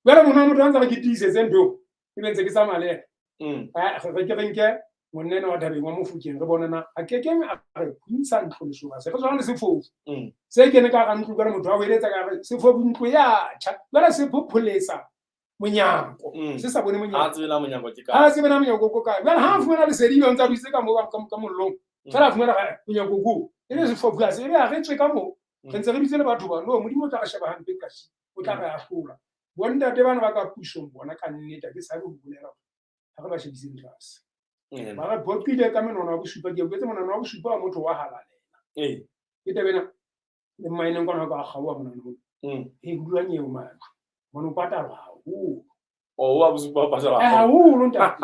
[SPEAKER 2] Jwale mona motho a ntse a re ke tiisetse ntho ebe ntse ke tsamaya le yena. Re ke re nke monna enwa wa thabeng wa Mofokeng re bone na a kekeng a re phuntsha ntlo lesoba se re tshwana le sefofu se kene ka hara ntlo jwale motho a hweletsa ka re sefofu ntlo ya tjha jwale se phopholetsa monyako se sa bone monyako
[SPEAKER 1] Ha tsebe na monyako ke kae.
[SPEAKER 2] Ha tsebe na monyako ko kae. Jwale ha a fumana lesedi ebe a ntse a dutse ka moo ka mollong fela a fumana monyako ko e be sefofu ha se ebe ha re tswe ka moo re ntse re bitse le batho ba no Modimo o tla re sheba hampe kasi o tla re ahlola. Bontate bana ba ka pusong bona ka nnete ke tshabe ho bolela ha re ba shebiseng tlase. Ba re phoqile ka menwana wa bosupa ke boetse monwana wa bosupa wa motho wa halalela. Ke taba ena le mmaeneng kwana ka kgaoha monwana oo. E dula nyeo majwe. Bona o patalwa haholo.
[SPEAKER 1] Oh, wa bosupa o patalwa
[SPEAKER 2] haholo ntate.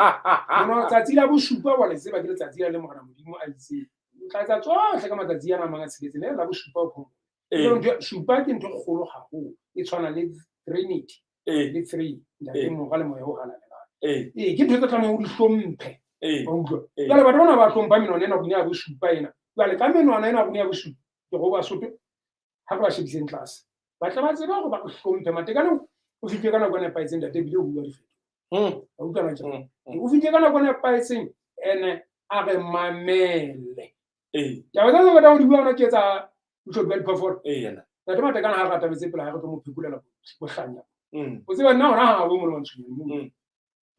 [SPEAKER 2] Bona tsatsi la bosupa wa le tseba ke letsatsi la le Morena Modimo a itseng. O tla etsa tsohle ka matsatsi ana a mang a tsheletseng le la bosupa o phomole. Supa ke ntho e kgolo haholo e tshwana le Trinity le three ntate Mora le Moya o Halalelang. Ee, ke ntho tse tlamehang o di hlomphe. Wa utlwa? Jwale batho bana ba hlompha menwana ena rona ya bosupa ena. Jwale ka menwana ena rona ya bosupa ke re ho Basotho ha re ba shebiseng tlase. Ba tle ba tsebe hore ba re hlomphe. Matekane o fihlile ka nako e nepahetseng ntate ebile o bua dikgetho. Wa utlwa na tjena? O fihlile ka nako e nepahetseng ene a re mamele. Taba tsa tse batlang ho di bua hona ke tsa boshodu ba diphoofolo. Ntate Matekane ha re atametse pela hae re tlo mo phekolela bohlanya. O tseba nna hona ha bo mona Mantshonyane moo.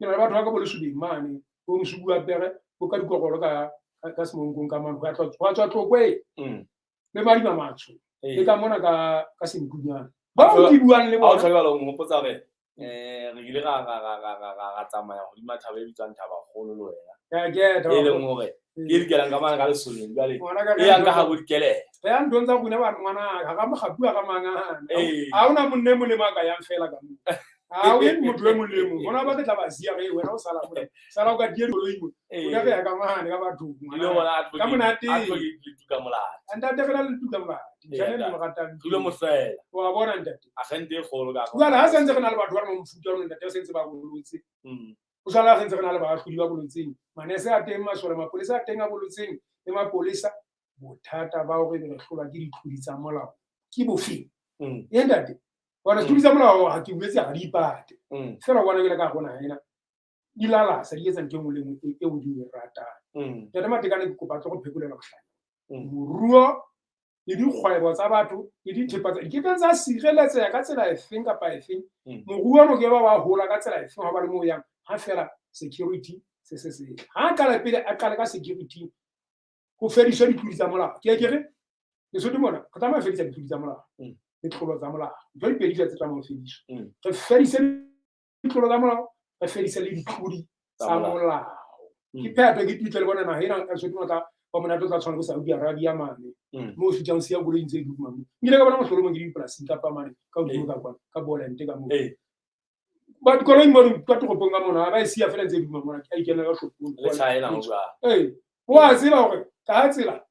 [SPEAKER 2] Ke na le batho ba ka bo Lesobeng mane, bo Mosubu wa pere, bo ka dikorolo ka ka semonkong ka mane, ho a tswa Tlokwe. Le Madima Matsho. Le ka mona ka ka Senkunyana. Bao ke buang le
[SPEAKER 1] Ha o
[SPEAKER 2] bona.
[SPEAKER 1] tjho jwalo, o nhopotsa hore re ile ra tsamaya hodima thaba e bitswang Thabakgolo le wena.
[SPEAKER 2] Ke
[SPEAKER 1] E leng hore e dikelang ka mane ka Lesoleng jwale e yang ka ha bo dikelela.
[SPEAKER 2] Re ya nthong tsa rona ba ngwana ha ra mogapu ha ra mangana. Ha hona monna e molemo a ka yang fela ka moo. Ha o ye motho e molemo. Bona ba tla ba siya re wena o sala mona. Sala o ka die dikoloi mo. O ka re ya ka mane ka batho.
[SPEAKER 1] Ile bona
[SPEAKER 2] Ka monate.
[SPEAKER 1] advocate le tuka molate.
[SPEAKER 2] Ntate re na le tuka molate. Njane le mo ratang.
[SPEAKER 1] Dilo mofela.
[SPEAKER 2] Wa bona ntate.
[SPEAKER 1] Agente e kgolo ka.
[SPEAKER 2] Jwale ha sentse re na le batho ba re mofuta ona ntate ba sentse ba bolotse. O tshwana ha sentse re na le baahlodi ba bolotseng. Manese a teng masole, mapolesa a teng a bolotseng le mapolesa. Bothata ba hore re hlolwa ke ditlodi tsa molao ke bofeng? E ntate, bona ditlodi tsa molao ha ke boletse ha di ipate. Fela o bona jwale ka rona ena di lalasa di etsa ntho e nngwe le nngwe eo di e ratang. Ntate Matekane ke kopa tlo go phekolela bohlanya. Moruo le dikgwebo tsa batho le dithepa tsa di ke tsa sireletseha ka tsela efeng kapa efeng. Moruo ono ke ba wa hola ka tsela efeng ha ba le moo yang ha fela security se se setle. Ha a qala pele a qale ka security ho fediswe ditlodi tsa molao. Ke ke re Lesotho mona re tlameha ho fedisa ditlodi tsa molao le tlolo tsa molao. Ntho di pedi tse tlameha ho fediswa. Re fedise ditlolo tsa molao, re fedise le ditlodi tsa molao. Ke phetho ke pitlo le bona naha ena Lesotho mona tla ba monate o tla tshwana le Saudi Arabia mane. Moo o fihlang o siya koloi ntse e duma moo. Nkile ka bona mohlolo mong ke dipolasing kapa mane ka hodimo ka kwana ka Boland ka moo. Ba dikoloi mo ka toropong ka mona ba e siya fela ntse e duma mona a ikena ka shopong.
[SPEAKER 1] Le China ho jwalo.
[SPEAKER 2] O a tseba hore ka tsela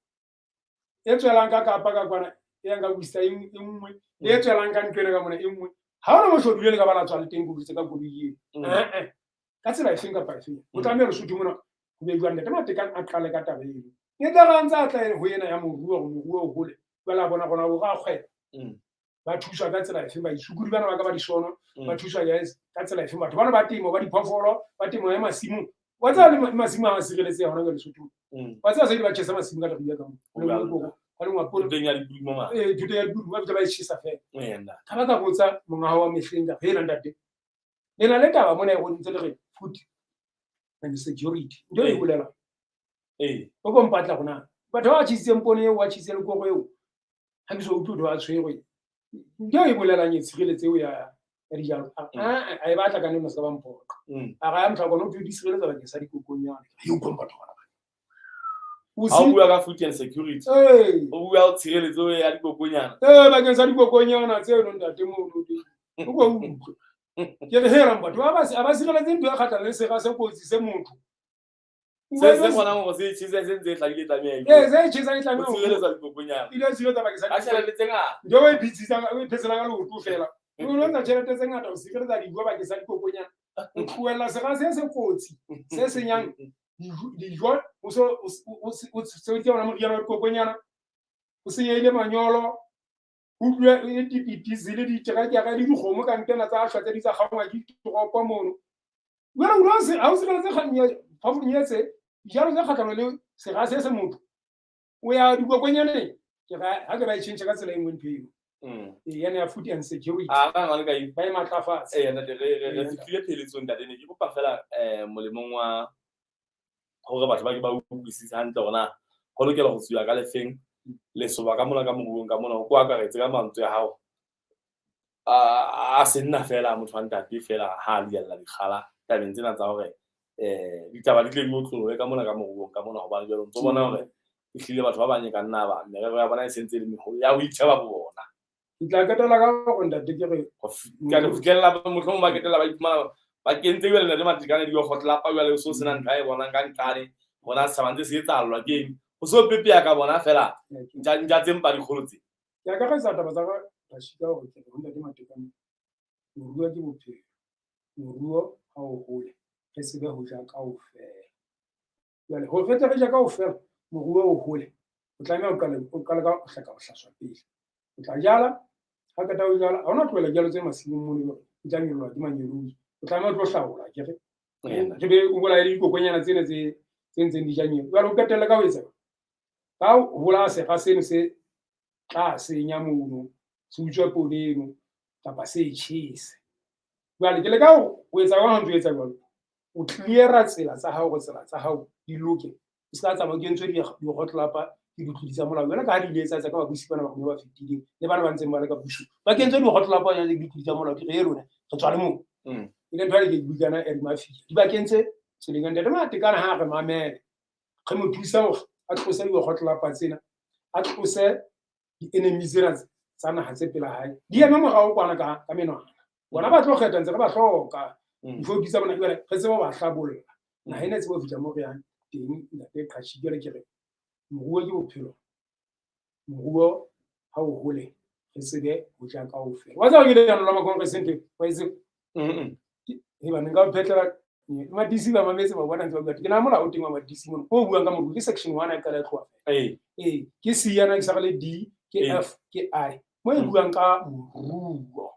[SPEAKER 2] e tswelang ka Kapa ka kwana e yang ka Worcester e nngwe le e tswelang ka ntlo ena ka mona e nngwe. Ha hona moshodu le ka ba la tswa le teng koloi tse ka koloi eo. Ka tsela efeng kapa efeng. O tlameha Lesotho mona ho be jwang ntate Matekane a qale ka taba eno. E tla re a ntse a tla ho ena ya moruo hore moruo o hole. Jwale a bona rona hore a kgwebo. Ba thuswa ka tsela efe baisukudi bana ba ka ba disono ba thuswa ka tsela efe batho bana ba temo ba diphoofolo ba temo ya masimong wa tseba le masimo a sireletseha hona jwale Lesotho wa tseba se ba tjhesa masimo ka leriya ka moo ka lengwapolo
[SPEAKER 1] Thuteng ya dipudi mo mane.
[SPEAKER 2] Thuteng ya dipudi ba fihla ba e tjhesa fela.
[SPEAKER 1] Nna.
[SPEAKER 2] Ka ba ka botsa monga wa mehleng ka hela ntate le na le taba mona e go ntse le re food and security ntho e bolela.
[SPEAKER 1] Ee.
[SPEAKER 2] O ko mpatla gona. Batho ba ba tjhesitseng poone eo, ba tjhesitse le koro eo, ha ke so utlwe ho thwe ba tshwerwe. Ntho eo e bolelang e tshireletso eo ya dijalo, a e batla ka nne se ka ba mphoqa. A re ya motlhakwana o thwe di sireletsa bakeng sa dikokonyana. Yo ko mpatla gona.
[SPEAKER 1] Ha o bua ka food and security, o bua o tshireletso ya dikokonyana.
[SPEAKER 2] Ee, bakeng sa dikokonyana tseno ntate mono teng. O ko utlwe. Ke re helang batho ba ba sireletse ntho e kgatlhanong le sera se kotsi se motho.
[SPEAKER 1] Se se kgonang hore se tjhese se ntse e hlahile tlameha e
[SPEAKER 2] Ee, se tjhesang e tlameha
[SPEAKER 1] ho tshireletsa dikokonyana.
[SPEAKER 2] Ile tshireletsa bakeng sa
[SPEAKER 1] Ka tjhelete tse ngata.
[SPEAKER 2] Ntho e phitsisang, o e phetselang ka leoto fela. O lo ntsha tjhelete tse ngata ho sireletsa dijo bakeng sa dikokonyana. O tlohella sera se se kotsi, se senyang dijo, o so o sebeditse ona moriana wa dikokonyana, o senyehile manyolo, o utlwe di-diesel, diterekere le dikgomo ka ntena tsa shwa tse di tsa kgangwa ke ditoropo mono. Jwale o se ha o sireletse kganyetse dijalo tse kgatlhanong le sera se se motho, o ya dikokonyaneng. Ke ra ha ke ba e tjhentjha ka tsela e nngwe ntho eo. Ee, yane ya food and security.
[SPEAKER 1] A ka ngwane ka eng?
[SPEAKER 2] Ba e matlafatse.
[SPEAKER 1] Ee, ntate, re fihlile pheletsong ntate, ne ke kopa fela molemong wa hore batho ba ke ba utlwisise hantle hore na ho lokela ho tsuwa ka lefeng lesoba ka mona ka moruong ka mona, o ko akaretse ka mantswe a hao. A se nna fela motho wa ntate fela ha a liella dikgala tabeng tsena tsa hore ditaba di tle di otlolohe ka mona ka moruong ka mona, hobane jwale o ntso bona hore ehlile batho ba bang e ka nna ba merero ya bona e sentse e le meholo ya ho itjheba bo bona.
[SPEAKER 2] Ke tla qetela ka hore ntate ke re
[SPEAKER 1] Ho ka ho fihlella mohlomong ba qetella ba iphumana ba kentse jwale ntate Matekane di kgotlapa jwale o so sena ntho a e bonang ka nqane hona setjhaba ntse se etsahallwa ke eng, ho so pepeya ka bona fela ntja tse mpa dikgolo tse.
[SPEAKER 2] Ke akaretsa taba tsa ka Rashika hore ke re ho ntate Matekane, moruo ke bophelo, moruo ha o hole re tsebe ho ja kaofela. Jwale hore re tle re je kaofela, moruo o hole, o tlameha o qale o qale ka ho hlaka bohlaswa pele. O tla jala, ha qeta ho jala, ha ona tlohela dijalo tse masimong mono jwale di tla nyoloha ke mangeloi. O tlameha o tlo hlaola akere. Re be o bolaye le dikokonyana tsena tse ntseng di ja nyeo. Jwale o qetelle ka ho etsa ka ho bolaya sera seno se tla senya mono, se utswe poone eno kapa se e tjhese. Jwale ke leka ho etsa jwang ha ntso etsa jwalo? O clear-a tsela tsa hao hore tsela tsa hao di loke. O se ka tsamaya o kentswe dihotlapa ke ditlodi tsa molao. Jwale ka ha di ile etsa tsa ka babusi bana ba rona ba fetileng le bana ba ntseng ba le ka pusong. Ba kentswe dihotlapa jwale ke ditlodi tsa molao. Ke re e lona re tswa le moo. E le ntho e ke bukana ya di-mafia. Di ba kentse tseleng ya ntate Matekane ha re mamele. Re mo thusa hore a tlose dihotlapa tsena, a tlose di-enemy tsena tsa naha tse pela hae. Di eme morao kwana ka menwana. Bona ba tlo kgetha ntse re ba hloka. Difoutu tsa bona jwale re tsebe ho ba hlabolla. Naha ena e tsebe ho fihla moo re yang teng ntate Qhashi. Jwale ke re moruo ke bophelo. Moruo ha o hole re tsebe ho ja kaofela. Wa tseba ke leano la makongrese ntho e, wa e tseba? E ba nka o phetlela Matisi ba mametse ba bona ntse ba bua. Ke na molao o teng wa Matisi mono o buang ka moruo ke section 1 e qala e tloha. Ee, ke C yana ke sa le D, ke F, ke I. Mo e buang ka moruo.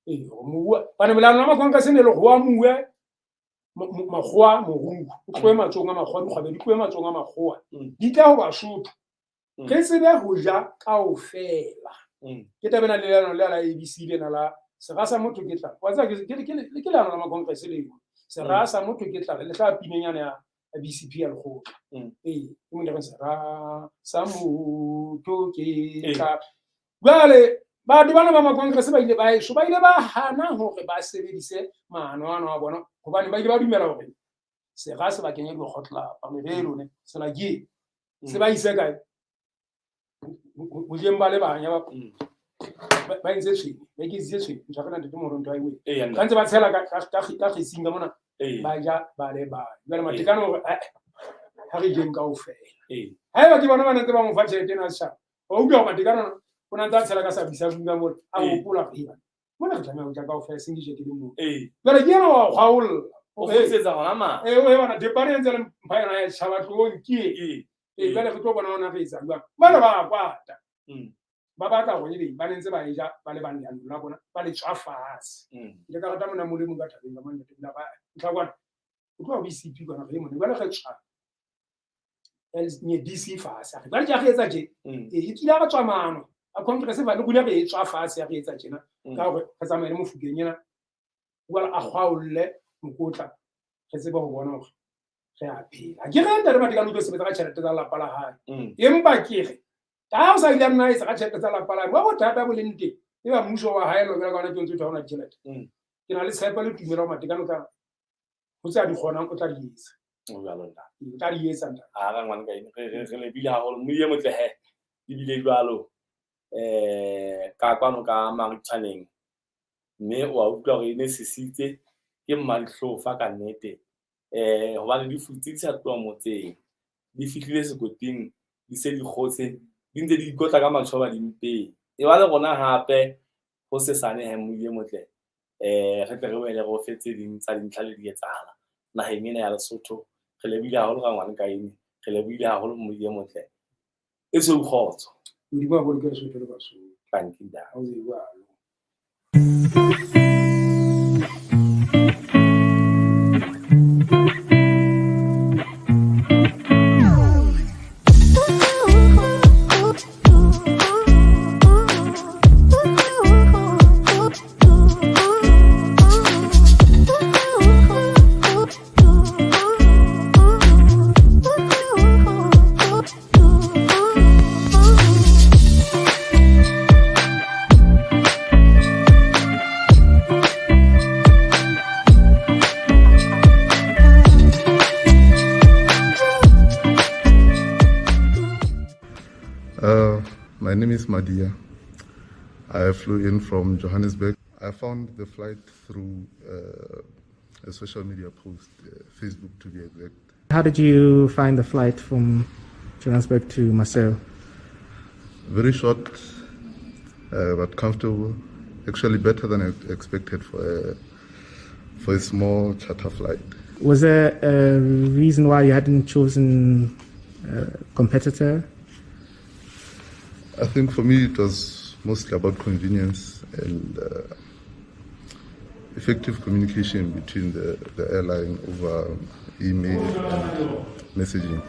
[SPEAKER 2] Ee, moruo. Bana melano la makongrese ne le ho amuwe makgowa moruo. O tlohe matsohong a makgowa, dikgwebo di tlohe matsohong a makgowa. Di tla ho Basotho. Re tsebe ho ja kaofela. Ke taba ena le leano le la ABC lena la sera sa motho ke tlala. Wa tseba ke leano la makongrese leo. Sera sa motho ke tlala le tla pinenyana ya BCP ya lekgotla. Ee, ke mo le sera sa motho ke tlala. Jwale batho bana ba makongrese ba ile ba eso, ba ile ba hana hore ba sebedise maano ano a bona hobane ba ile ba dumela hore sera se ba kenya dikgotla ba merero ne sela ke se ba ise kae ho jeng ba le banya ba ba entse tshwene ba iketsitse tshwene ntho ya rena ntate Moro ntho ya e ba ntse ba tshela ka kgesing ka mona ba ja ba le bang. Jwale Matekane hore ha re jeng kaofela. Haeba ke bona ba ntse ba mo fa tjhelete ena ya setjhaba, wa utlwa hore Matekane o ne a ntse a tshela ka sabi-sabi ka mona, a hopola hore hei mona re tlameha ho ja kaofela, eseng ke je ke le mong. Jwale ke yena wa kgwaolla.
[SPEAKER 1] O kgutlisetsa hona mane.
[SPEAKER 2] Ee, o bana thepane e ntse le mpha yona ya setjhaba tlohong ke e. Ee, jwale re tlo bona hona re etsa jwang. Bana ba kwata. Ba batla hore ebe ba ne ntse ba e ja ba le bang leanong la bona, ba le tswa fatshe. Ke ile ka rata mona molemo ka thabeng ka mona ntate ba ntlha kwana. O tloha BCP kwana re mona. Jwale re tswa nye DC fatshe. Re jwale re etsa tje. Ee, e kile ra tswa maano. A congress ba le rune re e tswa fatshe ya re etsa tjena. Ka hore re tsamaye le Mofokeng ena. Jwale a kgwaolle mokotla re tsebe ho bona hore Re a phela. Ke re ntate Matekane o tlo sebetsa ka tjhelete tsa lelapa la hae. Empa ke re ka ha o sa ile a nna etsa ka tjhelete tsa lelapa la hae, mo bothata bo leng teng, e ba mmuso wa hae lo ka ona ke o ntse o tshwana ditjhelete. Ke na le tshepo le tumelo hore Matekane o tla ho tse a di kgonang o tla di etsa.
[SPEAKER 1] O jwalo ntate.
[SPEAKER 2] O tla di etsa ntate.
[SPEAKER 1] A ra ngwana ka eng re lebile haholo mme e motle he ebile jwalo ka kwano ka Maritshwaneng mme wa utlwa hore e ne sisitse ke mmadihlofa ka nnete hobane di futse di sa tloha motseng di fihlile sekoting di se di kgotse di ntse di ikotla ka matjhoba dimpeng. E ba le rona hape ho sesane he mmoile motle re tle re boele re o fe tse ding tsa dintlha le di etsahala naheng ena ya Lesotho. Re lebile haholo ka ngwana kaene, re lebile haholo mmoile motle. E se kgotso.
[SPEAKER 2] Modimo a boloke Lesotho le Basotho.
[SPEAKER 1] Thank you, ntate.
[SPEAKER 2] Ha o tsebe jwalo.
[SPEAKER 3] My name is Madia. I flew in from Johannesburg. I found the flight through a social media post, Facebook to be exact.
[SPEAKER 4] How did you find the flight from Johannesburg to Maseru?
[SPEAKER 3] Very short, but comfortable. Actually better than I expected for a small charter flight.
[SPEAKER 4] Was there a reason why you hadn't chosen a competitor?
[SPEAKER 3] I think for me it was mostly about convenience and effective communication between the airline over email and messaging.